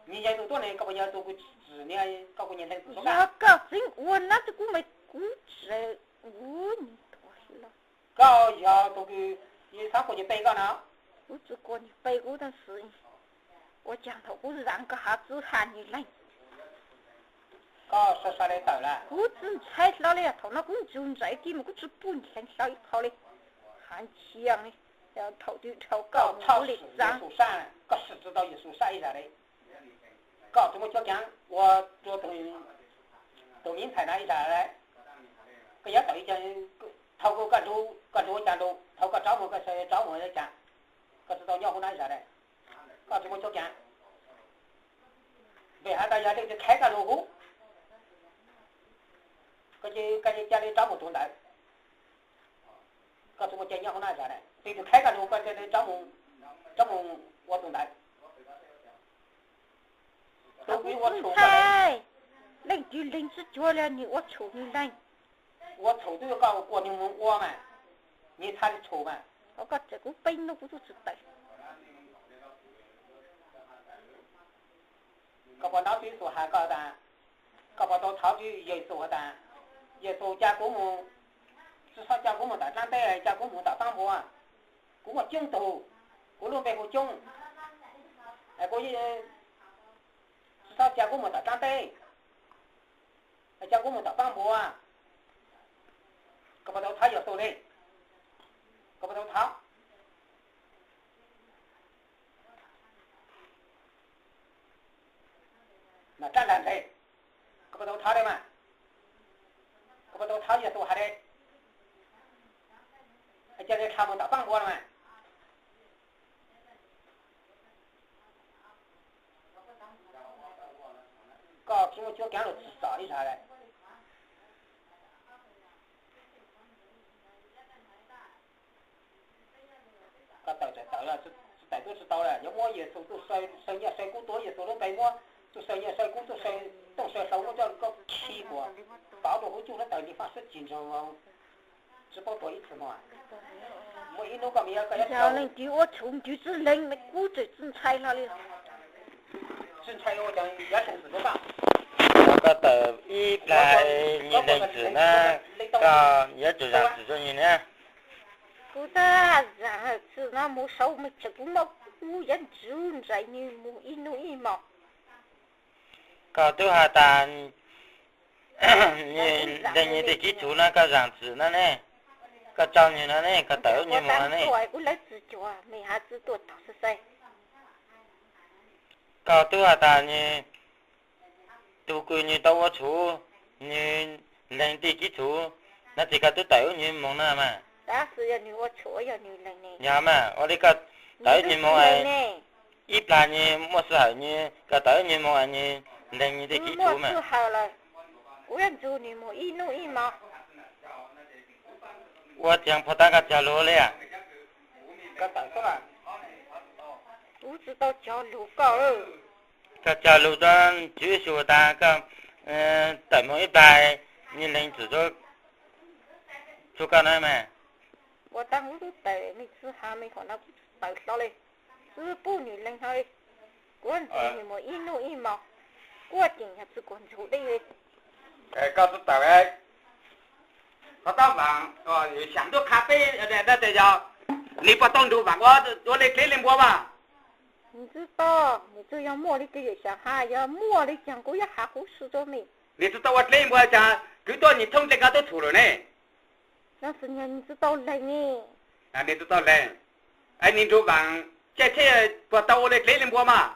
Nws yog tus tuab neeg, koj puas yog tus kws txwm nws, koj kuas nws lees txim na. Yog koj tseem ua nab tsi kuv mas kuv tseem ua nws tuag los. Koj yog tus kws xaav kuas nws pe koj na. Kuv tsis kuas nws pe kuv tab sis ua caag thaum kuv zaam koj has tsis has nws lees. Koj sai sai li tawm lawm. Kuv tsis ntshai hlo li, thaum no kuv ntsug ntsais kib mas kuv tsis pub nws lees hlo ib qho li. Has nchiag li, thaum twg dhau koj mus kuv li txav. Koj sim tsis tau Yexus sab ib zag li. Koj tsis muaj cuab kaav ua rua tus miv ntxhais na ib zag li. Koj yuav tawm ib co, thaum koj lug, koj lug ua cas lug, thaum koj rov mus koj xav rov mus ua cas, koj tsis tau nyob huv na ib zag li. Koj tsis muaj cuab kaav. Vim has tas yog leej twg khaib koj lug huv, koj cia li rov mus tus ntawd. Koj tsis muaj cai nyob huv na ib zag li. Leej twg khaib koj lug koj cia li rov mus ua tus ntawd. Tus kws ua txhum, leej twg lees tsis cuag li nws ua txhum nws lees. Ua txhum twb yog koj kuas nws mus ua mas, nws txhaj li txhum mas. Koj tseem kuv peb hnub kuv tub tsis tawm. Koj puas nov Tswv Yexus has koj tas, koj puas tau thov Tswv Yexus has tas, Yexus, ca kuv mus, tsis txhob ca kuv mus tom dlaab teb, ca kuv mus tom paab npua. Kuv muaj coob tug, kuv lub npe hu coob, kuv tsis txhob ca kuv mus tom dlaab teb, ca kuv mus tom paab npua. Koj puas tau thov Yexus li? Koj puas tau thov? Mas rab nrag ntseg, koj puas tau thov li mas? Koj puas tau thov Yexus has li? Cia li dhau mus tom paab npua no mas. Koj tsis muaj cuab kaav lug txim txom ib zag li. Koj tawm tawm tawm, tsis tawm tuaj tsis tau lawm. Yuav muab Yexus txuj saw nyiaj saw kub tuav Yexus lub npe, muab txuj saw nyiaj saw kub, txuj saw tooj saw hlau muab coj koj khi kuas pov rua huv tsuj hlab taws nws faj sab cim nrog tsis paub tuag ib txhis mog. Muaj ib hnub koj mus yog koj yuav leej twg ua txhum twg tsis lees, kub tseem tsis ntshai hlo li. Tsis ntshai ua cas yuav lees txim rua koj. Koj tawm ib plag nws lees txim na, koj yuav tsum zaam txim rua nws na. Kuv tab zaam txim no mus saud mas tseem kuv muab kuv yuav ntsug ntsais nws mus ib hnub ib hmos. Koj twb has tas nws lees nws tus kib txhum na, koj zaam txim no ne, koj tso nws no ne, koj tawm nws mus no ne. Kuv lawv txim cuag me has txwv tuaj tog xwb xwb. Koj twb has tas nws, tus kws nws tau ua txhuv, nws leeg tej kib txhuv, no ces koj twb tawm wb nyuag moos na mas. Yog mas, ua li koj tawm wb nyuag moos, ib plag nws muaj sij hawm nws, koj tawm wb nyuag moos nws leeg nws tej kib txhuv mas. Ua tseeg puag ta koj cog lus li. Koj cog lus rau Tswv Yexus tas koj tawm moos ib plag, nws leeg txhum rau koj na mas. Ua tag kuv twb tawm, me txwv has me qhov no kuv tawm hlo li. Xwb pub nws leeg hlo li. Kuv ntxuav nws mus ib hnub ib hmos, kuj tseem yog txwv kuv ntxuav deb li. Koj twb tawm, qhov tab vaam, xyam ntuj qha peb dab tsi yog, nws puas tau nrug vaam ua li dleb li npua mas? Nws twb tau, nws twb yog muaj li kws yawm xyam has, yog muaj li cas kuv yuav has huv si rau nws. Nws twb tau ua dleb npua cas kwv tuaj nws thooj ntse koj twb txhum lawm ne. Nws twb tau leeg, nws twb tau leeg, es nws nrug vaam, ces thiaj puas tau ua li dleb li npua mas?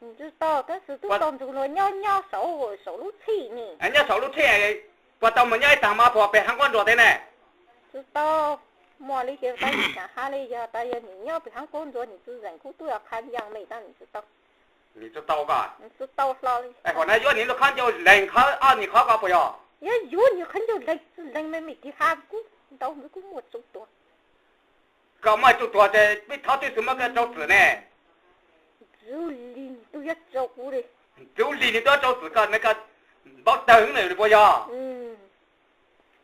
Nws twb tau, tab sis twb tau nrug luag nyob nyob saum, saum lub txhij ne. Nyob saum lub txhij, puas tau mus nyob ib tag mas puas pem hab nqub nruas teb ne? Twb tau, muaj li ces tau nws xav hab li, yog tas yog nws nyob pem hab nqub nruas nws tsis zeem kuv twb qha ncaaj me tab nws twb tau. Nws twb tau koj, twb tau hlo li. Qhov no yuav nws lub qhob ncauj leeg qhov, ob nws qhov ko puas yog? Yog yuav nws qhov ncauj leeg tsis leeg me me tig hab kuv ntau nws kuj muaj tsawg tuag. Koj muaj tsawg tuag ces peb thov Tswv Yexus muab koj rau txim ne. Ntxwv Lis nws twb yuav rau kuv li. Ntxwv Lis nws twb yuav rau txim koj ne, koj npaub tawg ne puas yog?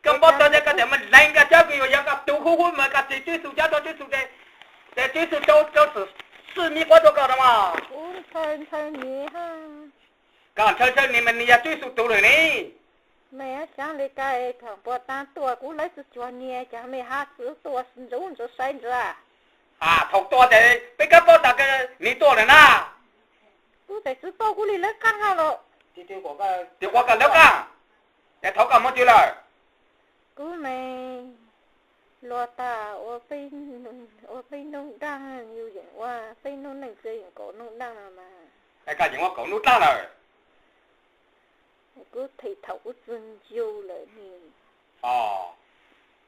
Koj npaub tawg ces koj tseem mus lees koj cov kws yuav yog koj tug huv huv mas koj tsis Tswv Yexus cov rau Tswv Yexus, ces Tswv Yexus rau, rau txim xwb miv quab rau koj no mas. Koj ntshaw ntshaw nws mas nws yog Tswv Yexus tug lawm ne. Mej xaav le kag, thaum puag ta tuaj kuv lawv tsi cuag nws, cas mej hab tsi tuaj ntsuv ntsuav saib ntsuav. Thaum tuaj ces peb kab paub tas nws tuaj lawm na. Kuv tseem tsi tau kuv li lawv qaab hab los. Tis ua koj lawv qaab, es thaum koj moog twg lawm? Kuv mej luag tas ua peb nub daag, yus yeem ua peb nub neej tsi yeem kaum nub daag no mas. Es koj yeem ua kaum nub daag lawm. Kuv them thaum kuv tsi ncu lawm ne.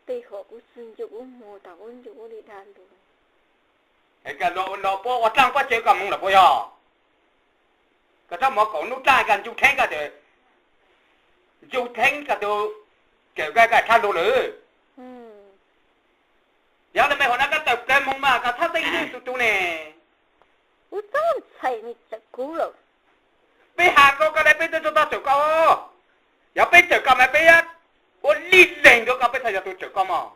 Tej huam kuv tsi ncu, kuv moog thaum kuv ncu kuv li dag lug. Es koj los puab ua dlaaj puab tsi koj moog lawm puas yog? Koj txhob moog kaum nub dlaaj koj ncu theeb koj, ncu theeb koj tug kawm koj koj tshaj lug lawm. Yog le mej huam no koj tawm plawg moog mas koj txhob teeb Tswv Yexus tug ne. Kuv txhob ntshai mej tsawm kuv lawm. Peb has rau koj le peb twb tsi tau tsawm koj. Yog peb tsawm koj mas peb ua lij leeg rua koj, peb txhad yog tug tsawm koj mog.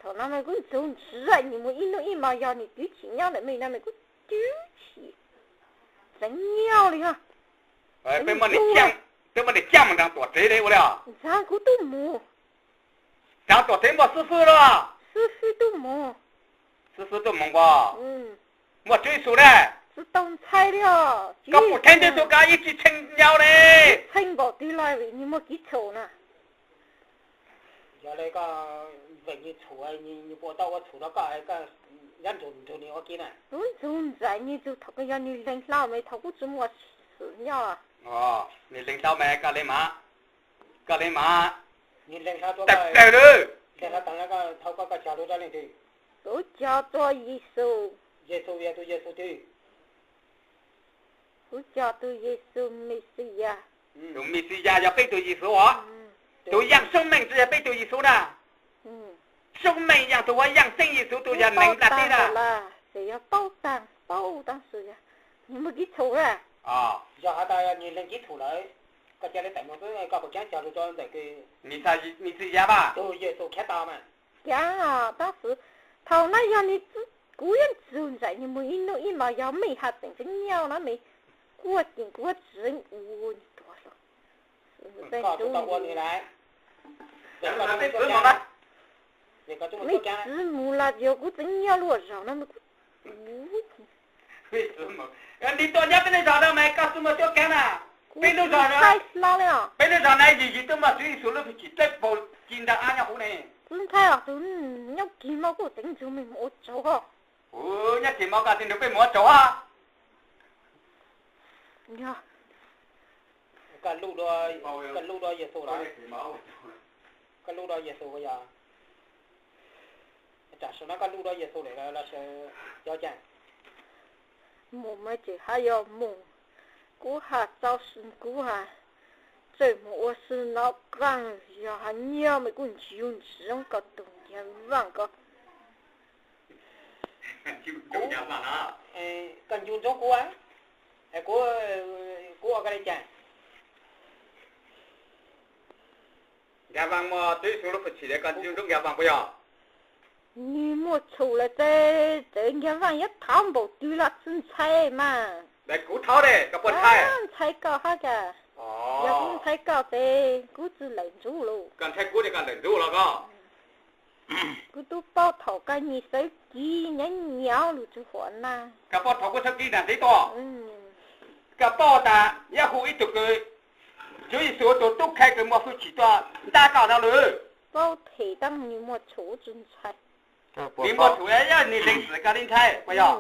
Thaum no mas kuv ntxuv ntxav nws mus ib nub ib hmo, yog nws twv chim nyob ntawm mej no mas kuv twv chim tseev nyob li os. Peb muab nws caaj mus nraag tuam tsev le ua le os. Ntxav kuv tub mus. Nraag tuam tsev muaj xib fwb los? Xib fwb tub mus. Xib fwb tub mus ua? Muaj Tswv Yexus na. Tsi tau ntshai li os. Koj pum theeb Tswv Yexus koj ib tsi tshee nyau le. Tshee npaum twg los vim nws muaj kev txhaum na. Yog le koj veem nws txhum, nws puas tau ua txhum rau koj, koj nyob nrug nws ua ke na. Kuv ntxug ntxais nws txug thaum kws yog nws leeg hlau mas thaum kuv tsi muaj xwm nyob. Nws leeg hlau mas koj le mas, koj le mas. Tawm plawg lawm. Leeg hlau tas no thaum koj, koj cog lug rau leej twg? Kuv cog rua Yexus. Yexus yog tug Yexus twg? Kuv cog tug Yexus Mexiyas. Tug Mexiyas yog peb tug Yexus os. Tug yaaj soob meej tsi yog peb tug Yexus na. Soob meej yaaj tug huv yaaj txeeb Yexus tug yog neeg dlaab teb na. Tseem yog paub taag paub tab sis yog nws muaj kev txhaum na. Yog has tas nws leeg kev txhaum lawm, koj ca le tawm moog xwb, koj puas caab cog lug rau ntawm kws Mexiyas mas, tug Yexus Khetos mas? Caab tab sis thaum no yog nws, kuv yuav ntxug ntxais nws mus ib nub ib hmo, yog mej has tseem tseeb nyob no mas kuv yeej kuv tseem ua nws tuag hlo. Mej txiv mus los yog kuv tseem nyob lub zog no mas kuv Nti tuaj nyob peb lub zog no mas koj tsi muaj cuab kaab na. Peb lub zog no, peb lub zog na yim yim tuaj muaj Tswv Yexus lub hwj chim dlawb paug ci ntawm ab nyob huv ne. Tub ntxhais os, tus nyob kis mo kuj teev ntsug mej mus ua tsaug hos. Nyob kis mo koj tseem nrug peb mus ua tsaug hos. Yog, koj lub dua, koj lub dua Yexus los? Koj lub dua Yexus yog? Tam sim no koj lub dua Yexus lawm los sawv cov cas? Mus mas tseem haj yog mus, kuv has txaus, kuv has tseem mus ua si no qeej, yog has nyiaj mas kuj ntsib ntsoov koj tus Nyiaj Vaj ko. Koj ncu ntsoov kuv, kuv, kuv ua koj li cas? Nkag Vaj muaj Tswv Yexus lub hwj chim, koj ncu ntsoov Nkag Vaj puas yog? Nws muaj txhum lawm ces txawm Nkag Vaj yuav thov npaum twg los tsis ntshai mas. Kuv thov ne, koj puas ntshai? Ntshai koj hab cas. Yog kuv ntshai koj ces kuv tsis lawm ntsuv lauj. Koj ntshai kuv ces koj lawm ntsuv los koj. Kuv twb paub thaum koj nyiag xeeb kiv nyob nyias lub tsev huam na. Koj paub thaum kuv xeeb kiv nram tsev tuaj. Koj paub tas nyob hu ib tug kws Tswv Yexus tus tub khai kws muaj hwj chim tuaj ntab koj no lawm. Paub them tab nws muaj txhum tsis ntshai. Nws muaj txhum yog nws lees txim koj li ntshai puas yog?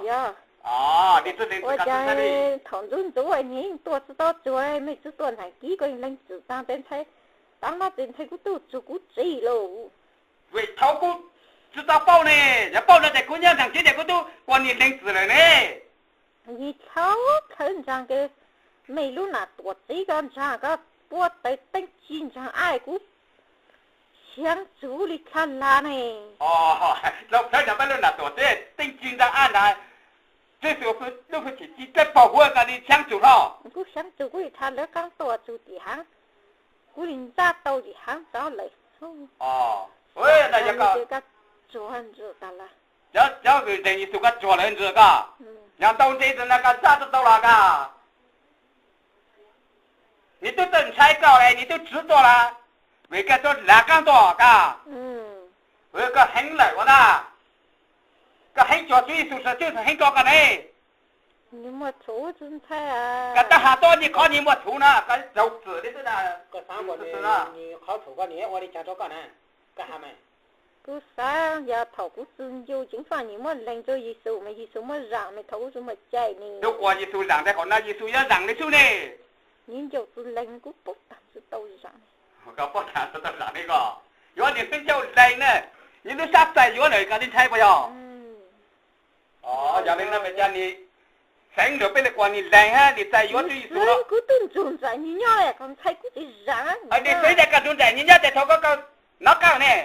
Ua cas thaum ntxub ntxub nws yeej tuaj tsis tau tsuag, mej tsis tuaj nrog kib koj lees txim taag tes ntshai, taag no tes ntshai kuv tub tsuag kuv tsev lauj. Vim thaum kuv tsis tau paub ne, yog paub no ces kuv nyob nrog kib ces kuv tub ua nws lees txim lawm ne. Yog thaum khawv ntsaag kws mej lub nam tuam txev koj ntsaag koj puab tawv teeb ci ntsaag ab kuv xyaav txug li dlha lag ne. Thaum khawv ntsaag peb lub nam tuam txev teeb ci ntsaag ab ntag, Tswv Yexus lub hwj chim ci dlawb paug huv koj li xyaav txug hlo. Kuv xyaav txug kuv li dlha lawv qaab tuaj txug tim haav, kuv li ntsab tau tim haav txov lawm. Cov ntseeg Yexus koj tsuag lawm ntxwg koj, nyob ntau ntseeg ntawd koj ntsab tau tau los koj. Nws twb txawj ntshai koj es nws twb tsis tuaj lawm, vim koj txawj lav qaab tuaj koj. Koj heev lawm ua ntag, koj heev cuag Tswv Yexus sawv tsees heev rau koj ne. Koj tab has tuaj nws qhov nws muaj txhum na, koj txaus txim li xwb na. Qhov txhum koj nws ua li cas rau koj na, koj has mas. Kuv xav yog thaum kuv tsis ncu ceev faj nws muab lees rau Yexus mas Yexus muab zaam mas thaum kuv tsis muaj cai ne. Tub quas Yexus zaam tes qaum no Yexus yuav zaam li xwb ne. Nws ncaum tsis lees kuv paub taag tsis tau zaam. Koj paub taag tsis tau zaam ne koj, yuav nws lub ncaug lees na, nws lub sab txais yuav lawm koj li ntshai puas yog? Yog li no mas cas nws xeev lawm peb li quas nws lees hab nws txais yuav Tswv Yexus no. Kuv tub nrug ntsaim nws nyob koj ntshai kuv tsis zaam. Nws xeev tas koj nrug ntsaim nws nyob tes thaum koj nov qaab ne.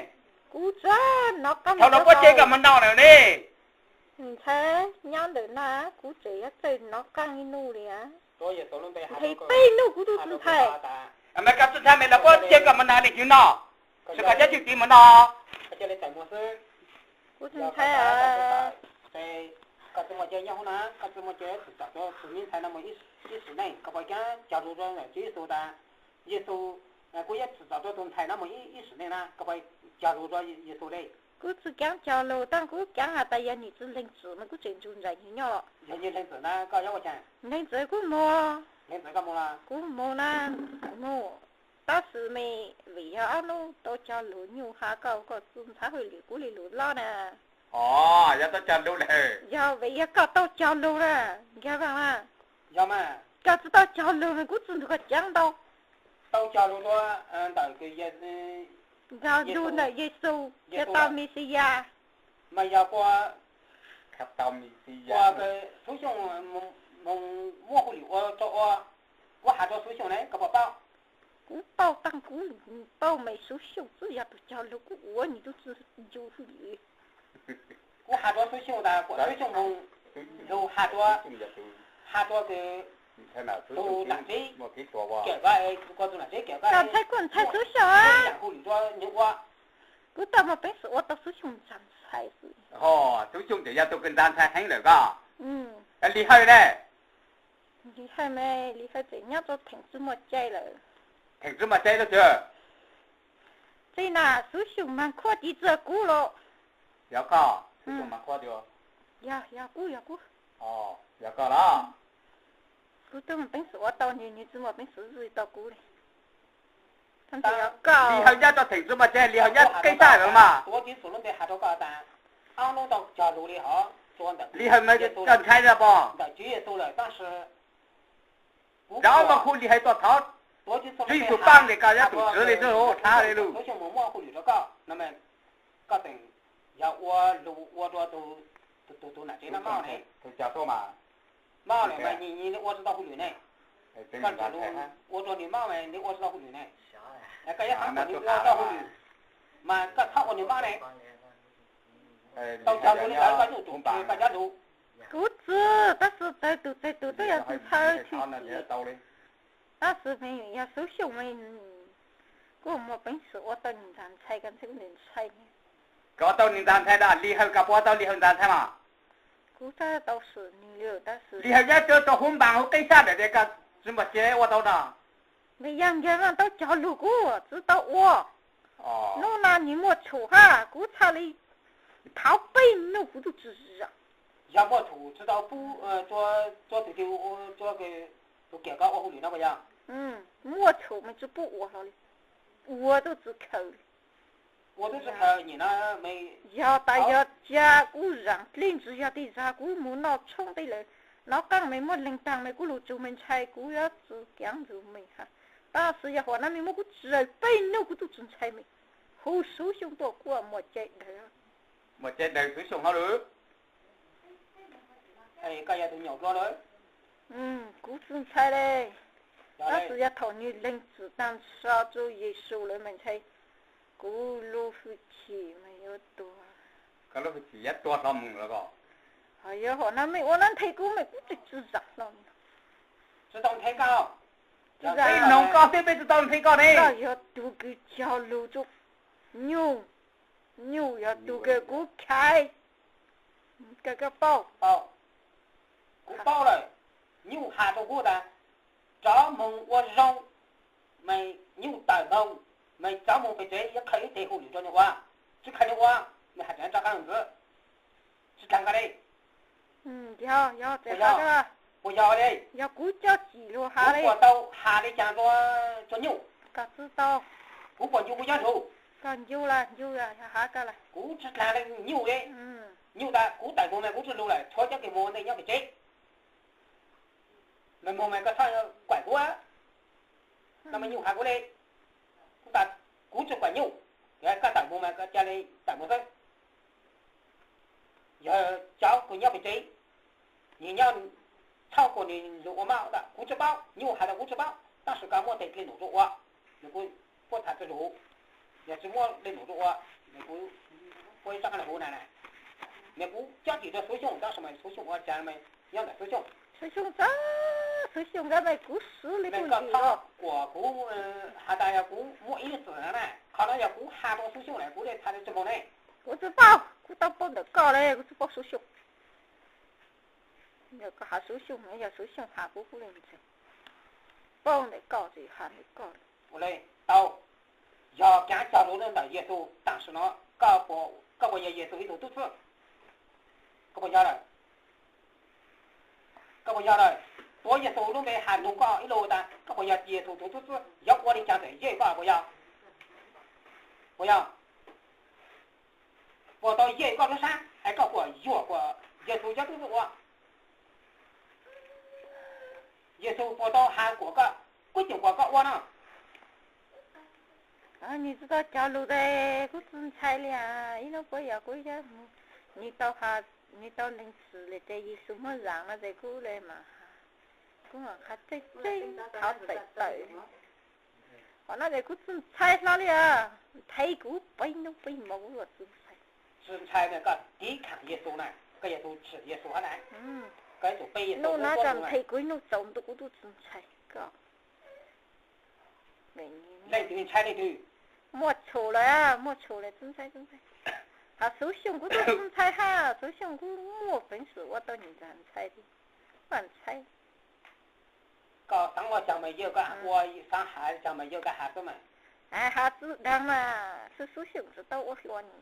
Kuv tsis nov qaab, thaum no puab tseg koj moog no lawm ne. Ntshai nyob ntawm na, kuv tseem yuav txawj nov qaab ib nub li. Nthe peb nub kuv tub tsis ntshai. Mas koj tsis ntshai mas los puab tseg koj moog no li hnub no, tsis koj cov tug tiv moog no. Kuv tsis ntshai. Koj tsis muaj cai nyob hauv na, koj tsis muaj cai tsim txom rua tus ntxhais no mus ib sim neej, koj puas cog lug rua Tswv Yexus tas, Yexus, kuv yuav tsim txom rua tus ntxhais no mus ib sim neej na, koj puas cog lug rua Yexus li? Kuv tsis kaav cog lug, tab kuv kaav has tas yog nws tsis lees txim mas kuv tseem nrug ntsaim nws nyob los. Yog nws lees txim na koj yuav ua caag? Lees txim kuv moog. Lees txim koj moog los? Kuv moog na, moog. Tab sis mas vim yog ob nub tau cog lug nyuj has koj, koj tsis ntxhab hauj lwm kuv li lug loj na. Yog tau cog lug lawm. Yog vim yog koj tau cog lug na, Nkag Vaj na. Yog mas. Koj tsis tau cog lug mas kuv tsis nrug koj caav ntau. Tau cog lug rua ntawm kws cog lug ntawm Yexus, Yexus tau Mexiyas. Mas yog kua, kua Xuv Xyooj moog muab hauj lwm ua rua ua, kuv has rua Xuv Xyooj ne koj puas paub? Kuv paub, tab kuv paub mas Xuv Xyooj twb yog tug cog lug kuv ua nws tub tsis ncu hauj lwm. Kuv has rua Xuv Xyooj tas kuas Xuv Xyooj moog lug has rua, has rua kws tus nam tsev kawm koj, koj tus nam tsev kawm koj, ntshai kuj ntshai Xuv Xyooj. Kuv tau muaj peev xwm ua tau Xuv Xyooj ntshai xwb. Ho, Xuv Xyooj tseem yog tug kws ntshai heev lawm koj. Lis Hawj ne? Lis Hawj mas Lis Hawj tseem nyob rua theem tsis muaj cai lawm. Theem tsis muaj cai lawm tsi? Tsi na, Xuv Xyooj mas khuab tiv txug kuv los. Yog koj, Xuv Xyooj mas khuab tiv. Yog, yog kuv, yog kuv. Yog koj los. Kuv tub muaj peev xwm ua tau nws, nws tsis muaj peev xwm zwj tau kuv li. Lis Hawj nyob rua theem tsis muaj cai, Lis Hawj nyob qeb sab lawm mas. Lis Hawj mas koj ntshai zog pog. Cov muaj hauj lwm hais txog thov, tswv yim tus paj ntes koj yog tus tswv li xwb, thav li lus. Koj tseem yog ua lug ua rua tus, tus nam tsev no maj ne, maj ne mas nws ua tsis tau hauj lwm ne, koj tseem ua rua nws maj mas nws ua tsis tau hauj lwm ne, koj yuav xav kom nws ua tau hauj lwm mas koj txhob ua nws maj ne. Tau cog lug li ntawd koj yuav tsum tswv koj cov lug. Kuv txwv, tab sis txawg tus txawg tus twb yog tus ntxhais chim chim, tab sis mas yog Xub Xyooj mas kuj muaj peev xwm ua tau nws ntxhais ntxhais, koj ntxhais kuj nws ntxhais. Koj ua tau nws ntxhais ntxhais da, Lis Hawj koj puas ua tau Lis Hawj ntxhais ntxhais mas? Kuv txhais tau sim nws li tab sis Lis Hawj nyob rau hauv npas hauv qib sab ntawm tias koj tsis npam ces ua tau no. Nws yog ncaws mas tau cog lug kuv tsis tau ua. Hnub no nws muaj tshum hab kuv txhaj li thov peb nub kuv tub tsis zam. Yog muaj tshum tsis tau pub, tua tus twg, tua tus kiag koj ua hauj lwm no puas yog? Muaj tshum mas tsis pub ua hlo li, ua tub tsis khaws li. Ua tub tsis khaws nyiam no, yog tas yog cia kuv zam dlej ntsis yog tej zag kuv mus noj tshoob tej lawm, nov qaab mas muaj leeg taag mas kuv lug tsug mas ntshai kuv yuav tsis kaav ntsug mas hab. Tab sis yog huam no mas muab kuv tsaws peb nub kuv tub tsis ntshai mas. Hu Xub Xyooj tuaj kuj muaj cai daws. Muaj cai daws Xub Xyooj hab lawm. Koj yog tus nyaum dua lawm. Kuv tsis ntshai li. Tab sis yog thaum nws leeg txim taag nrho rua Yexus lawm mas ntshai kuv lub hwj chim mas yuav tuag. Koj lub hwj chim yuav tuag hlo mus lawm os. Ho yog huam no mas ua no nthe kuv mas kuv tsis tsis zam hlo. Tsis tau nthe koj. Peb noog koj xwb peb tsis tau nthe koj ne. Koj yog tug kws cog lug rua nyuj, nyuj yog tug kws kuv khaiv. Koj paub? Kuv paub lawm. Nyuj has rua kuv tas, rov moog ua zoo, mas nyuj tawm moog, mas rov moog pem tsev yuav khaws ib teg hauj lwm rua nws ua, tsis khaws nws ua, nws has tseem rov qaab ntxiv, tsis dlaag koj li. Puas yog li? Yog kuv coj tsim luag has li, puas tau has li cas rua nyuj? Koj tsis tau. Kuv puas ncu kuv cov ntsug? Koj ncu las ncu, yog has koj las. Kuv tsis dlaag li nyuj li. Nyuj tas kuv tawm moog mas kuv tsis lug lawm, tshuav cov kws moog ua ntej nyob pem tsev. Mas moog mas koj txhob kuam kuv. No mas nyuj has kuv li, kuv tas kuv tsis kuam nyuj, koj tawm moog mas koj ca le tawm moog xwb. Yog cov kws nyob pem tsev, nws nyob, txhob kuas nws lug ua mob tas kuv tsis paub, nyuj has tas kuv tsis paub, tab sis koj muaj tes le num rua ua, nws kuj puab tham txug lug, yog tsis muaj le num rua ua, nws kuj puab ib rab qaab le huv na, nws kuj coj tsim rua Xuv Xyooj tab sis mas Xuv Xyooj ua cas mas nyob ntawm Xuv Xyooj. Xuv Xyooj txawv, Xuv Xyooj nkawd mas kuv swv li kuj tsis tau. Kuas kuv has tas yog kuv muaj ib lub txim na, qhov no yog kuv has rua Xuv Xyooj na, kuv le tham li tsis moog ne. Kuv tsis paub, kuv tau paub ntawm koj le, kuv tsis paub Xuv Xyooj. Yog koj has Xuv Xyooj, yog Xuv Xyooj has kuv kuj le ntseeg. Paub ntawm koj tsis has ntawm koj. Ua le tau, yog kaav cog lug ntawm Yexus tam sim no, koj puas yog Yexus ib tug tub txib? Koj puas yog lawm? Koj puas yog lawm? Tuav Yexus lub npe has nug koj ib lus tas koj puas yog Yexus tus tub txib, yuav ua li cas ntawm yej koj puas yog? Puas yog? Puas tau yej koj lub sab es koj puas yuam kuas Yexus cov tub txib ua? Yexus puas tau has kuas koj, kuj cum kuas koj ua no? Nws tsis tau cog lug tes kuv tsis ntshai li as. Ib hnub puab yog kuv yog, nws tau has, nws tau lees txim le tes Yexus muab zaam no tes kuv le mas has, kuv mam qha tseeb tseeb thov txim tawm. Qhov no tes kuv tsis ntshai hlo li as, nthe kuv peb hnub peb hmo kuv tsis ntshai. Tsis ntshai mas koj tiv khaam Yexus na, koj yog tus tsim Yexus hab na. Koj yuav tsum pe Yexus. Hnub no koj nthe kuv ib hnub tsaus ntuj kuv tub tsis ntshai koj. Leej twg ntshai leej twg? Muaj tshum lawm, muaj tshum lawm tub ntxhais, tub ntxhais. Has Xuv Xyooj kuv tub tub ntxhais hab, Xuv Xyooj kuv muaj peev xwm ua tau nws ntxhais li, ua ntxhais. Koj xaav ua caag mas yawg koj ua, xaav has caag mas yawg koj has xwb mas. Has tsi daag mas, Xuv Xyooj tsis tau ua hluas ni.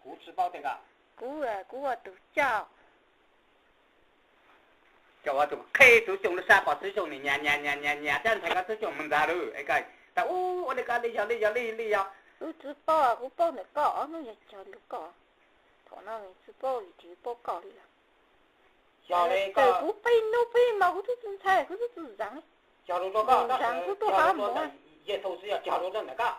Kuv tsis paub tes koj. Kuv, kuv ua tug coj. Coj ua tug qheb Xuv Xyooj lub sab kom Xuv Xyooj nim nyas nyas nyas nyas nyas, tab ntshai koj Xuv Xyooj moog ntag lawm es koj tas ua li koj li yog li yog li li yog. Kuv tsis paub, kuv paub ntawm koj ob hnub yog cog lug koj. Thaum no tsis paub li, tsis paub koj li lawm. Yog li koj, kuv peb hnub peb hmo kuv tub tsis ntshai, kuv tub tsis zaam li. Cog lus rau koj, Yexus tsis yog cog lus rau ntawm koj.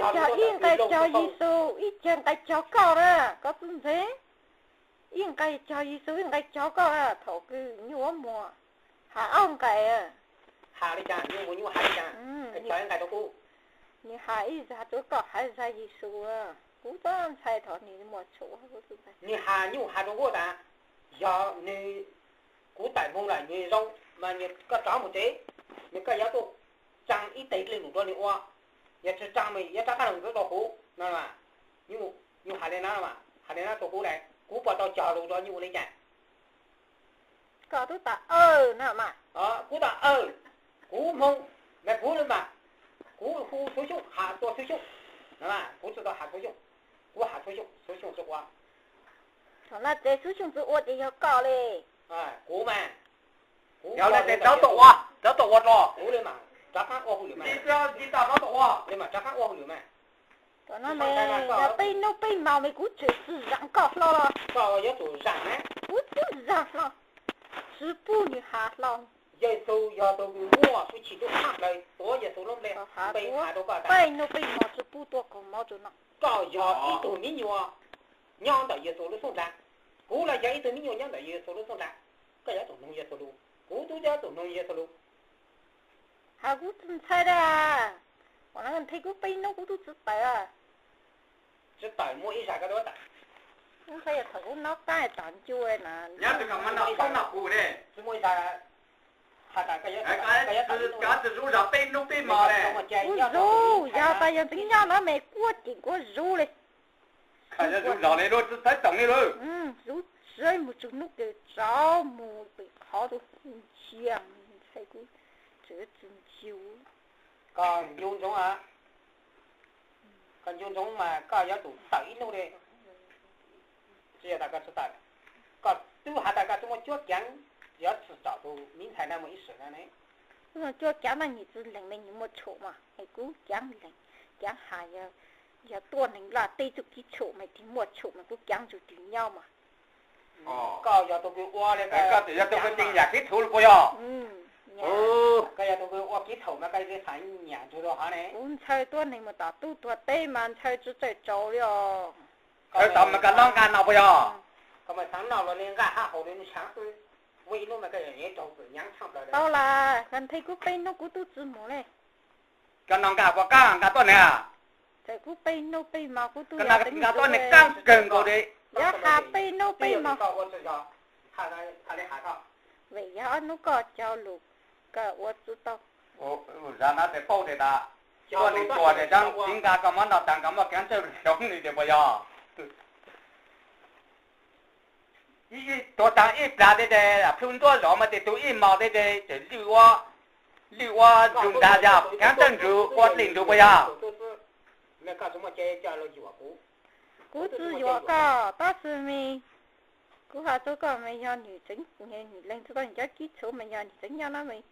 Cog ib nqe cog Yexus, ib cag nqe cog koj na, koj txwj ntxag. Ib nqe cog Yexus, ib nqe cog koj, thaum kws nyuj muag has ob nqe. Has li cas, nyuj muag nyuj has li cas? Cog ib nqe rau kuv. Nws has ib zag rau koj, has zag Yexus, kuv txhob ntshai thaum nws muag tshuaj. Nws has nyuj has rau kuv tas, yog nws, kuv tawm moog lawm nws zoo, mas koj rov mus tsev, nws koj yuav tuaj tsaa ib teg dlej num rau nws ua, yog tsis tsaa mas yuav rov qab los ntxiv rau kuv no. Nyuj has li no, has li no rau kuv na, kuv puas tau cog lus rau nyuj li cas? Koj tub tas aw no mas. Kuv tas aw, kuv Hmoob, mas kuv li mas, kuv hu Suav Xyooj has tua Suav Xyooj, kuv tsis tau has Suav Xyooj, kuv has Suav Xyooj, Suav Xyooj tsis ua. Thaum no ces Suav Xyooj tsis ua ces yog koj li. Kuv mas, yog li ces rov tuaj ua, rov tuaj ua rau kuv li mas, rov qab ua hauj lwm mas, rov tuaj ua li mas, rov qab ua hauj lwm mas. Thaum no mas yog peb hnub peb hmo mas kuv tseem tsis zaam koj hlo los. Koj yuav tsum zaam na. Kuv twb zaam hlo, tsis pub nws has hlo. Yexus yog tus kws muaj hwj chim tuaj tshaj plaws, tuav Yexus lub npe, npe has rau koj tas, peb hnub peb hmo tsis pub tuaj kaus mov rau no. Koj yog ib tug me nyuam nyob ntawm Yexus lub xub ntiag, kuv los yog ib tug me nyuam nyob ntawm Yexus lub xub ntiag. Koj yuav tsum mloog Yexus lus, kuv tub yuav tsum mloog Yexus lus. Has kuv tsis ntshai li. Ua no nthe kuv peb hnub kuv tub tsis tawm. Tsis tawm muaj ib zag koj tub tawm. Ntshai yog thaum kuv nov qab tom ncua na. Nyob tsis kam mas noj khaub noj kuv ne. Tsis muaj ib zag has tas koj yuav tsis tawm, koj yuav tsis zov peb hnub peb hmo li. Kuv zov, yog tas yog tsis nyob no mas kuv tseem kuv zov li. Koj yuav zov zog li lub tsis txhawb toom li lawm. Zov sib mus txug hnub kws tsaus mus pem qhov rau ntsia ntshai kuv tseem tsis ncu. Koj ncu ntsoov, koj ncu ntsoov mas koj yuav tsum tawm ib hnub li. Tsis yog tas koj tsis tawm, koj twb has tas koj tsis muaj cuab keev, yuav tsis tsom tus me ntxhais no mus ib sim no ne. Kuv muaj cuab keev mas nws tsis lees li, nws muaj tshuaj mas es kuv keev lees, keev has, yog tuaj neeg laj teb txuj kev tshuaj mas tig muaj tshuaj mas kuv keev txuj tig nyob mas. Koj yog tus kws ua li, koj yog tus kws tig nyam kev tshuaj li puas yog? Koj yog tus kws ua kev tshuaj mas koj li tham nyam ntsuag rau hov ne. Kuv ntshaw tuab neeg mus tom tub tuag teb mas ntshaw tsis txawj tsaus li os. Ntshaw tod mas koj noj nqaj no puas yog? Koj mas txheeb noj los li nqaj hab haus li nws saav xwb, ua ib hnub mas koj raug kws nyav tshaj plaws li. Tau las, koj nthe kuv peb hnub kuv tub tsis mus li. Koj noj nqaj puas qab nqaj tuab neeg? Txawm kuv peb hnub peb hmo kuv tub, koj noj nqaj tuab neeg qab kawg nkaus li. Yog has peb hnub peb hmo, vim yog ob hnub koj cog lus, koj ua tsis tau. Zam no ces paub tias tas tuab neeg tuag ces tseem txiv nqa koj muab noj tas, koj muaj kev txawj hloov li tias puas yog? Tuag tas ib plag tej ces plhu ntuab zov mas tej tug ib hmos tej ces tseem lwj ua, lwj ua ntsug ntag, yog kev txawj ntsug ua dlej ntsug puas yog? Kuv tsis yuam koj tab sis mas kuv has rau koj mas yog nws tseem, nws lees tsis tau nws cov kev tshuaj mas yog nws tseem nyob no mas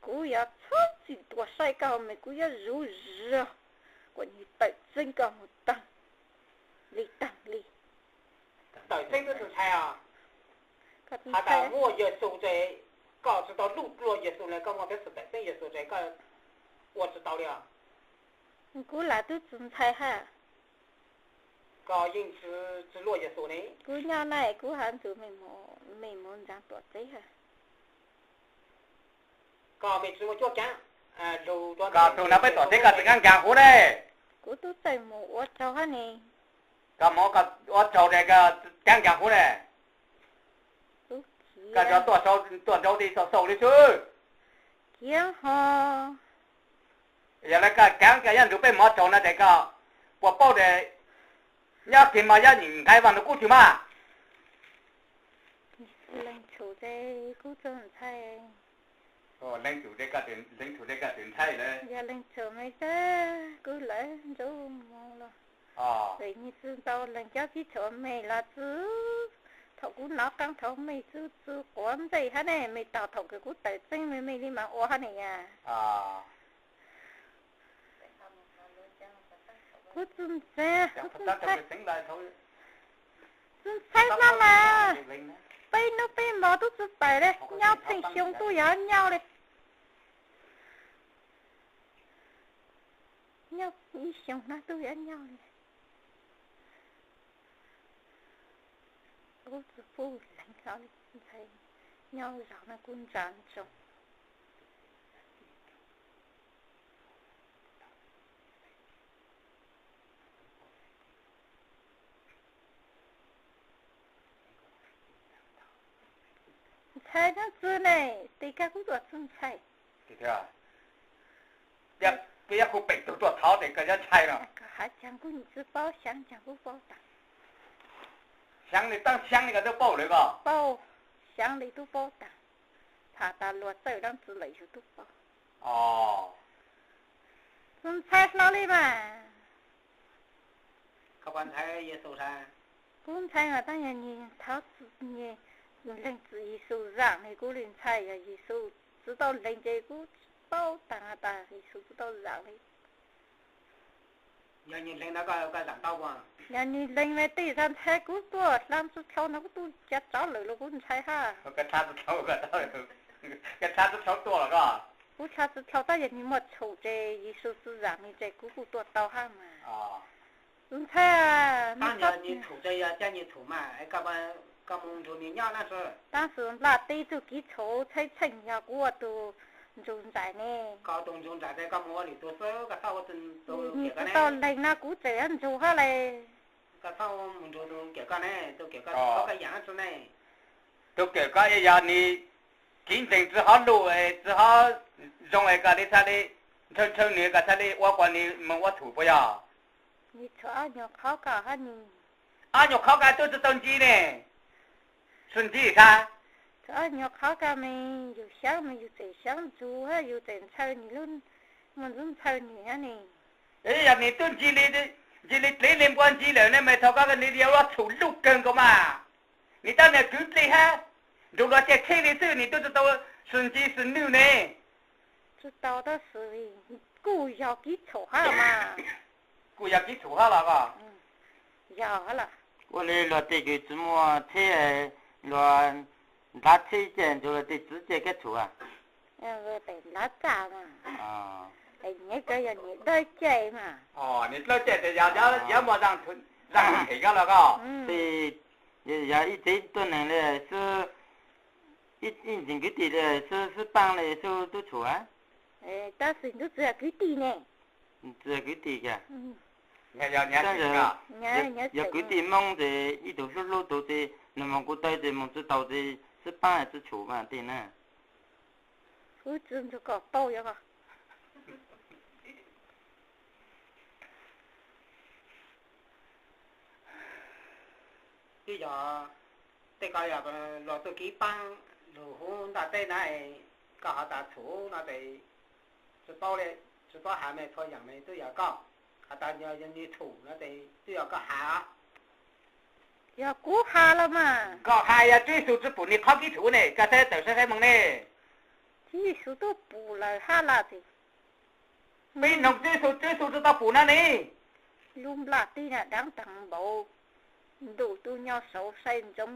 kuv yuav txhob txwm tuaj saib koj mas kuv yuav zuv zog kom nws tawm txeeb koj mus tag li tag li. Tawm txeeb twb tsis ntshai os. Has tas muaj Yexus ces koj tsis tau luj luag Yexus na, koj muaj peev xwm tawm txeeb Yexus ces koj ua tsis tau li os. Kuv lam twb tsis ntshai hab. Koj yeej tsis luag Yexus ne. Kuv nyob na kuv has ntsug mej mus ntxeev tuam teb hab. Koj mej tsis muaj cuab keev, koj tug no peb tuam teb koj tsis kaab nkaag huv ne. Kuv tub txawj mus ua tsaug hab ne. Koj mus ua tsaug ces koj kaab nkaag huv ne. Koj tuaj nraud ti xaus xaus li xwb. Kiag ho. Yog le koj kaab koj yuav nrug peb mus ua tsaug no ces koj puas paub tias nyob kis mas yuav nqe Vaaj Lug Kub twg mas? Leej tshum ces kuv txawj ntshai. Leej tshum ces koj txawm ntshai lawm. Yog leej tshum mas kuv lawv nrug mus los. Vim nws tsis tau lees cov kev tshum mas los txwv. Thaum kuv nov qaab thaud mej txwv txwv quav ntsej hab ne, mej tog thaum kws kuv tawm txeeb mej, mej li mas ua hab ne yog. Kuv tsis ntshai, kuv tsis ntshai, tsis ntshai hab mas. Peb hnub peb hmo tub tsis tawm li, nyob txheej xyoo tub yuav nyob li. Nyob ib xyoos no tub yuav nyob li. Kuv tsis pub leeg hlo li, ntshai nyob zov no kuv ntsa ntsoov. Ntshai nyob txwv ne, tes kag kuv tuaj txwv ntshai. Peb yog kuv pem tug tuaj thov tes koj nyob ntshai no. Koj hais cas kuv yeej tsis paub, xyaav cas kuv paub tas. Xyaav li, tab xyaav li koj twb paub lawm ko. Paub, xyaav li tub paub tas. Tham tas luag txawj dab tsi lawm yus tub paub. Txwv ntshai hlo li mas. Kuv ntshai mas tab yog nws thov, nws leeg txwv Yexus zaam li kuv li ntshai, yog Yexus tsis tau leeg ces kuv paub taag tas Yexus tsis tau zaam li. Yog nws leeg no koj zaam tau puas? Yog nws leeg mas tej zag ntshai kuv tuaj hla tsis dhau no kuv tuaj cav tsov lawm los kuv ntshai hab. Koj hla tsis dhau tuaj los koj? Kuv hla tsis dhau tab yog nws muaj txhum ces Yexus tsis zaam nws ces kuv kuj tuaj tau hab mas. Kuv ntshai. Tab yog nws txhum ces yog coj nws txhum mas, koj mus nrug nws nyob na. Tab sis nplaj teb tug kev txhum txheej txheej yog kuv ua tus ntsug nraim ne. Koj ua tus ntsug nraim ces koj mus ua lwm tus xwb, koj txhob ua tus nws tsis tau leeg no kuv tseem yuav ntsug hab le. Koj txhob mus nrug tus kawm koj ne, tus kawm koj txhob koj yaam dab tsi ne. Tus kawm koj yog nws kev ntseeg tsis hov luj, tsis hov zoo es koj li txhaj li ntshaw ntshaw nws, koj txhaj li ua kom nws moog ua txhum puas yog? Nws txhum ob nyuag qhov koj hab nws. Ob nyuag qhov koj tub tsis tau nce ne, tsis nce sab. Txhum ob nyuag qhov koj mas yus xyaav mas yus tseem xyaav ntsug hab yus tseem ntshaw nws lub, muaj ntxub ntshaw nws hab ne. Yog nws tub nce li, nce li dlev li npua nce lawm ne mas thaum koj nws yog ua txhum luj kawg nkaus mas. Nws tab nws kwv dlej hab nrug luag caj tsheb li xwb, nws tub tsis tau sib nce sib nwj ne. Tsis tau tab sis kuj yog kev txhum hab mas. Kuj yog kev txhum hab los koj? Yog hab los. Ua li luag tej kws tsis muaj tsheb, luag ntav tsheb ces nrug luag tej txiv caj kab txhum. Ntav txaj mas. Nyias kawg yog nyias dawb caij mas. Nyias dawb caij ces yog yog muaj zaaj them koj los koj. Ces yog ib tsev tuab neeg li xwb, ib ntxhais kwv tij li xwb, xwb paab li xwb tub txhum. Tab sis tub tsis yog kwv tij ne. Tsis yog kwv tij kiag. Yog kwv tij Moob ces ib tug hlub hlub tug ces nws moog kuv taw ces moog tsis tau ces xwb paab tub txhum mas tej na. Kuv tsis nrug koj paub yog. Twb yog tej ko yog luag txuj kev paab lug huv ntaj teb na, koj ho tas txhum no ces tsis paub li, tsis paub has mas txhua yaam mas twb yog koj, has tas yog nws txhum no ces twb yog koj has. Yog kuv has los mas. Koj has yog Tswv Yexus tsis pum nws qhov kev txhum ne, koj saib tawm saib saib moog ne. Tswv Yexus tub pum lawm hab los ces. Peb noog Tswv Yexus, Tswv Yexus tsis tau pum no ne. Lub nplaj teb na dlaab taag npaum, ntuj tub nyob saud saib ntsoov,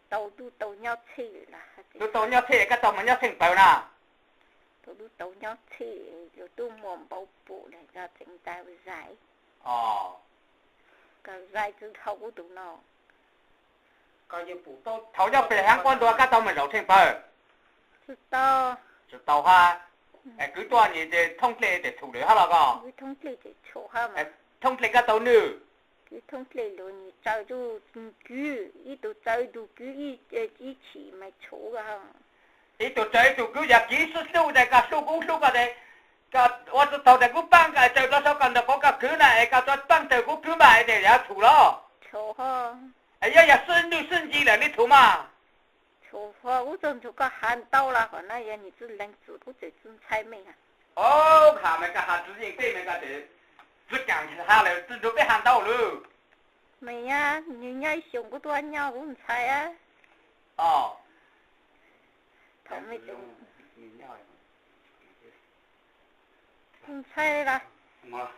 tau tub tau nyob txhij lawm. Tub tau nyob txhij, koj tau moog nyob txheej pawg na. Tau tub tau nyob txhij, yus tub muaj npaum pum le koj tseem tas zais. Koj zais tsis dhau kuv tus no. Thaum nyob pem haav quab ntua koj tau moog zaum txheej pawg? Tsis tau. Tsis tau hab. Es kwv tuaj nyias ces thoob dlej ces txhum lawm hab los koj? Thoob dlej koj tau nwj. Kwv thoob dlej lug nyias tsaws tug kwv, ib tug tsaws ib tug kwv, ib chim mas txhum. Ib tug tsaws ib tug kwv yog kev sib hlub tes koj hlub kuv hlub koj tes, koj ua tsis tau tes kuv paab koj tsaws rau saum koj ntawm quav koj kwv na es koj tso paab tsaws kuv kwv mas tes yog txhum los? Es yog yog sib nwj sib nci lawm li txhum mas. Txhum ho kuv txawm nrug koj has ntau los qhov no yog nws tsis lees txim kuv tseem tsis ntshai me. Has mas koj has tsis yeej peb mas koj tseem tsis kaam has lawm tsis nrug peb has ntau lawm. Mas nws nyob ib xyoos kuv tuaj nyob kuv ntshai. Ntshai los?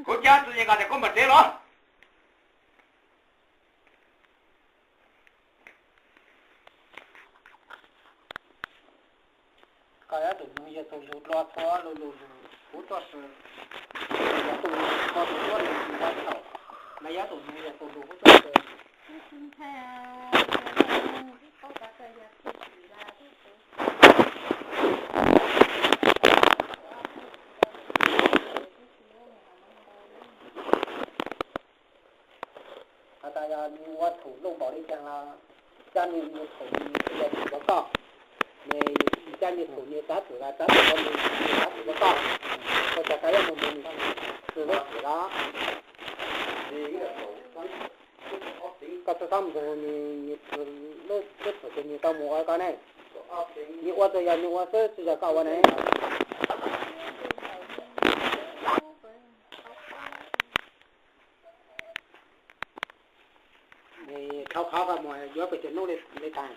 Kuv cab tsis yeej koj tes kuv mam tsev los. Koj yog tus nug yog tus lug dlua txhua lug lug lug huv tuaj si, yog tus nug txhua tus tuaj lug tsis tau thaum, mas yog tus nug yog tus lug huv tuaj si. Has tas yog nws ua thaum looj npaum li cas los coj nws mus thaum nws yog tsis pom koj, nws coj nws thaum nws tab tom los tab tom nws tab tom pom koj, koj cov koj yuav mus nrug nws xwb los. Koj txhob txhob mus nrug nws, nws lub txim ces nws tau mus ua koj ne. Nws ua tsuas yog nws ua xwb tsis yog koj ua ne. Dhau qhov koj mus yuav pes tsawg hnub li tag?